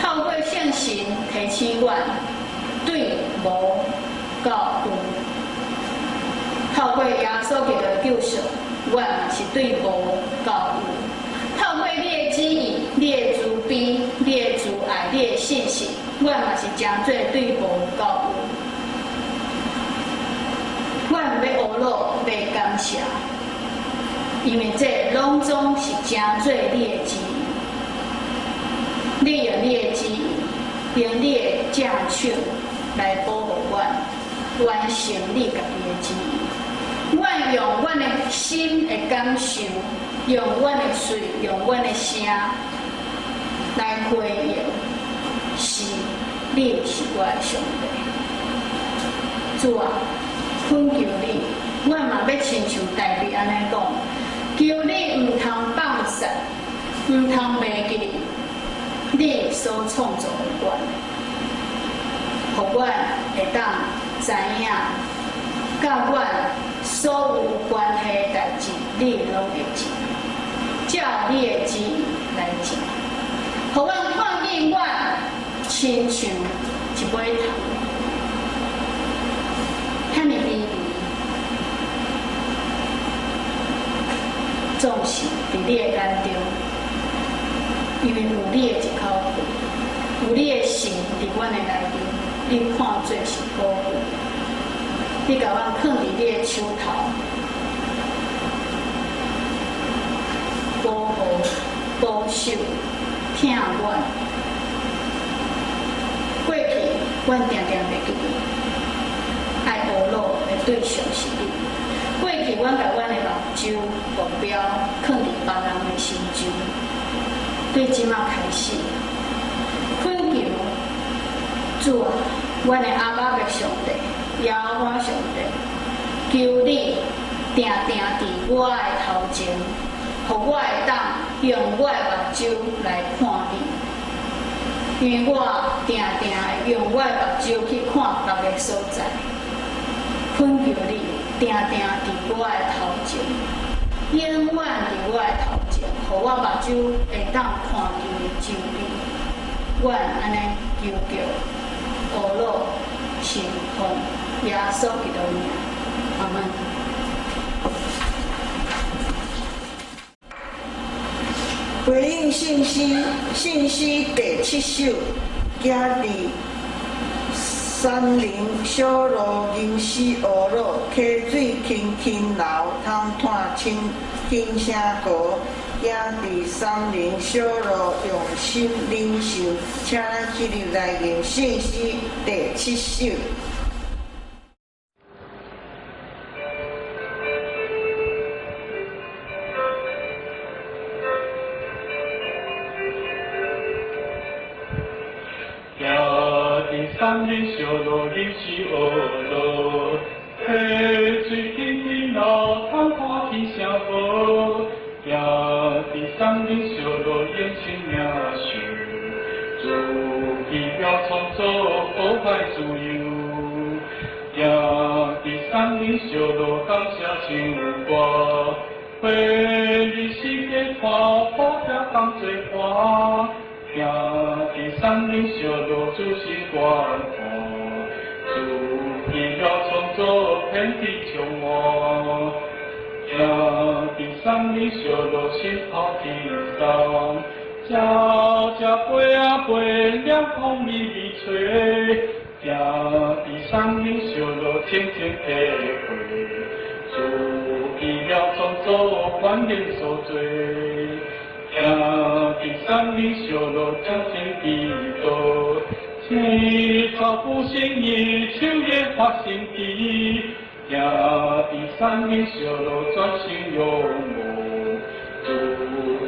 透過聖神提醒阮，對無到有；透過耶穌基督的救贖，阮嘛是對無到有。透過你的旨意、你的慈悲、你的慈愛、你的信實，阮嘛是成做對無到有。阮欲阿羅，欲感謝，因為這攏總是成做你的旨意。你用你的旨意，用你的正手來保護阮，完成你家己的旨意。阮用阮的心的感受，用阮的喙，用阮的聲來回應，是你是我的上帝。主啊，懇求你，阮嘛欲親像大衛按呢講，求你毋通放殺，毋通袂記你所創造的阮，予阮會當知影，佮阮所有關係的代誌，你攏會知，照你的旨意來做，予阮看見阮親像一尾蟲，遐爾卑微，總是佇你的眼中，因為有你的一口氣，有你的神佇阮的內面，你看做是寶貴。你共阮囥佇你的手頭，保護、保守、疼阮。過去阮定定袂記得，愛阿羅的對象是你。過去阮共阮的目睭目標囥佇別人的身上，對這馬開始，懇求主啊，阮的阿爸父上帝，耶和華上帝，求你定定佇我的頭前，予我會當用我的目睭來看你，因為我定定會用我的目睭去看別个所在。懇求你定定佇我的頭前，永遠佇我的頭前，予我目睭會當看見的只有你。阮按呢求告，阿羅是奉耶穌基督名，阿們。回應信息，信息第七首，行佇山林小路，吟詩阿魯，溪水輕輕流，通湠清輕聲歌，行行佇杉林小路，用心領受，請咱起立來吟聖詩第七首。行佇杉林小路，入是惡路，溪水輕輕流，通看天聲無。行佇杉林小路，用心領受，主奇妙創造，好歹自由。行佇杉林小路，感謝唱歌，花日四界看，好聽同齊歡。行佇杉林小路，仔細觀看，主奇妙創造，遍地充滿。行佇杉林小路，心頭輕鬆，鳥只飛啊飛，涼風微微吹。行佇杉林小路，靜靜體會，主奇妙創造，萬人所做。行佇杉林小路，靜靜祈禱，青草不生意，秋葉發生機。行佇杉林小路，專心仰望，主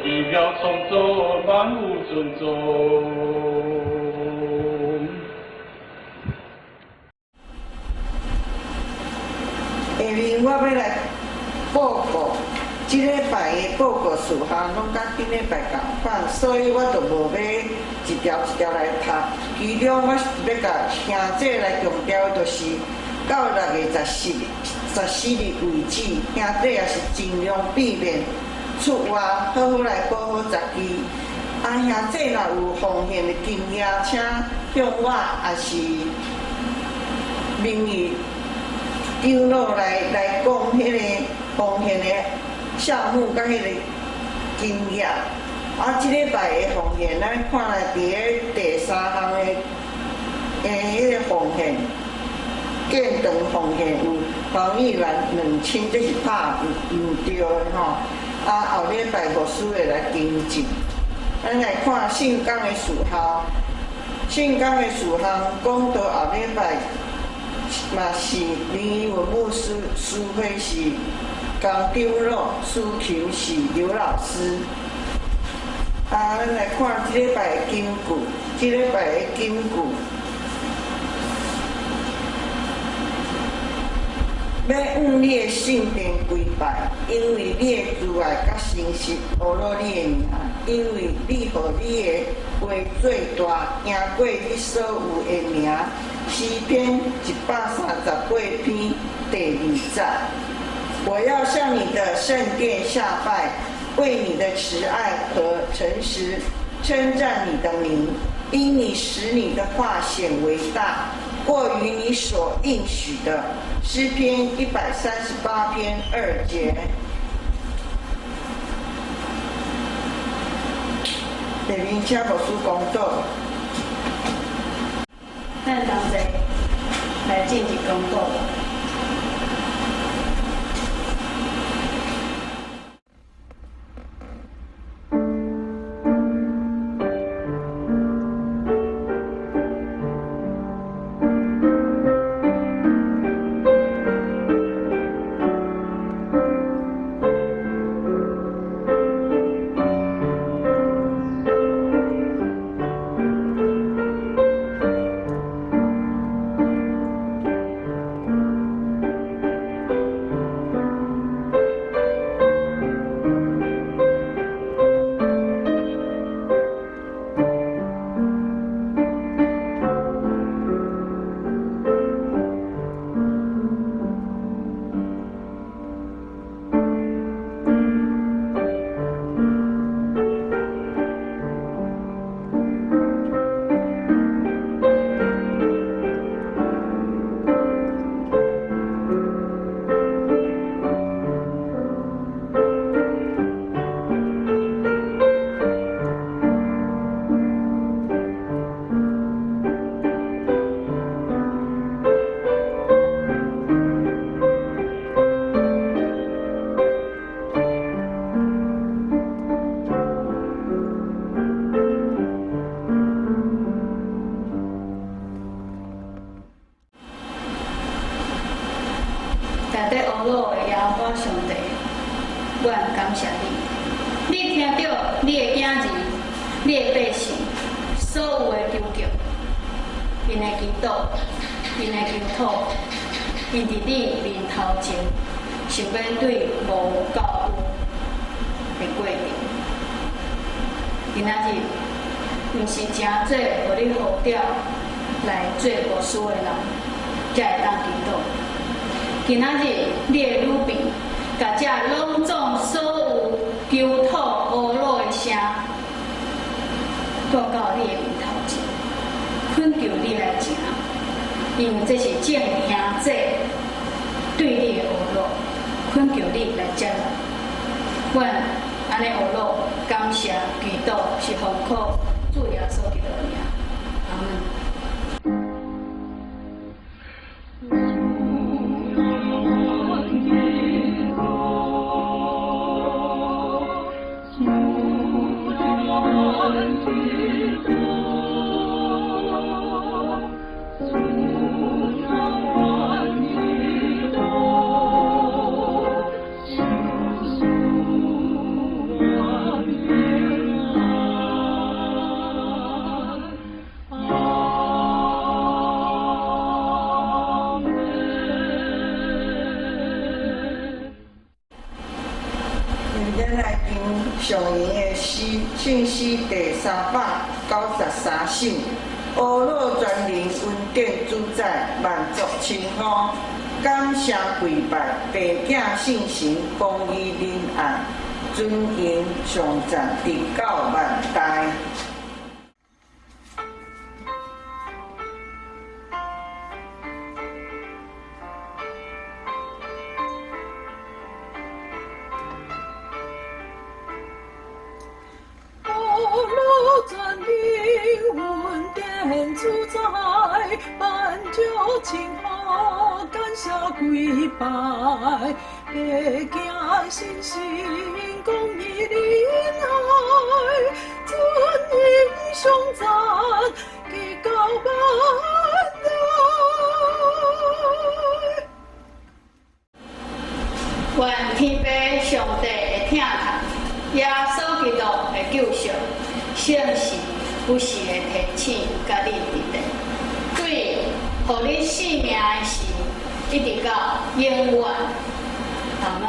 奇妙創造，萬有尊重。下面我欲來報告，這禮拜的報告事項攏佮頂禮拜仝款，所以我就無欲一條一條來讀。其中我欲共兄姐來強調的，就是到6月14日為止，兄弟也是盡量避免出外，好好來保好家己。啊，兄弟若有奉獻的經驗，請向我也是名義長老來講彼个奉獻的項目佮彼個經驗。啊，這禮拜的奉獻，咱看來佇咧第三項的彼个奉獻，建堂奉獻有黃玉蘭2000，這是拍毋對的吼。啊，後禮拜牧師會來更正。咱來看聖工的事項，聖工的事項講到後禮拜嘛是林怡文牧師，司會是江長老，司琴是劉老師。啊，咱來看這禮拜的金句，這禮拜的金句，欲向你的聖殿跪拜，因為你的慈愛佮誠實，呵咾你的名，因為你予你的話做大，贏過你所有的名。詩篇138篇第二節。我要向你的聖殿下拜，為你的慈愛和誠實稱讚你的名，因你使你的話顯為大，過於你所應許的。詩篇138篇2節。下面請牧師講道。咱同齊來進入講道。侮辱的耶和華上帝，阮感謝你。你聽著你的囝兒、你的百姓所有的求叫，𪜶的祈禱、𪜶的求討，𪜶佇你面頭前想欲對無到有的過程。今仔日毋是誠濟予你呼召來做牧師的人，才會當祈禱。今仔日你的女邊，共這攏總所有求討侮辱的聲，帶到你的面頭前，懇求你來成，因為這是眾兄弟對你的侮辱，懇求你來接納。阮按呢呵咾感謝祈禱，是奉靠主耶穌基督的名，阿們。咱來唱上閒的詩，聖詩第393首。呵咾全能恩典主宰，萬族稱呼，感謝跪拜，父子聖神公義仁愛，尊榮頌讚，直到萬代。呵咾全能恩典主宰，萬族稱呼，感謝跪拜，父子聖神公義仁愛，尊榮頌讚，直到萬代。願天父上帝的疼痛，耶穌基督的救贖，聖神不時的提醒，佮你佇咧，對予你性命的時，一直到永遠。阿們。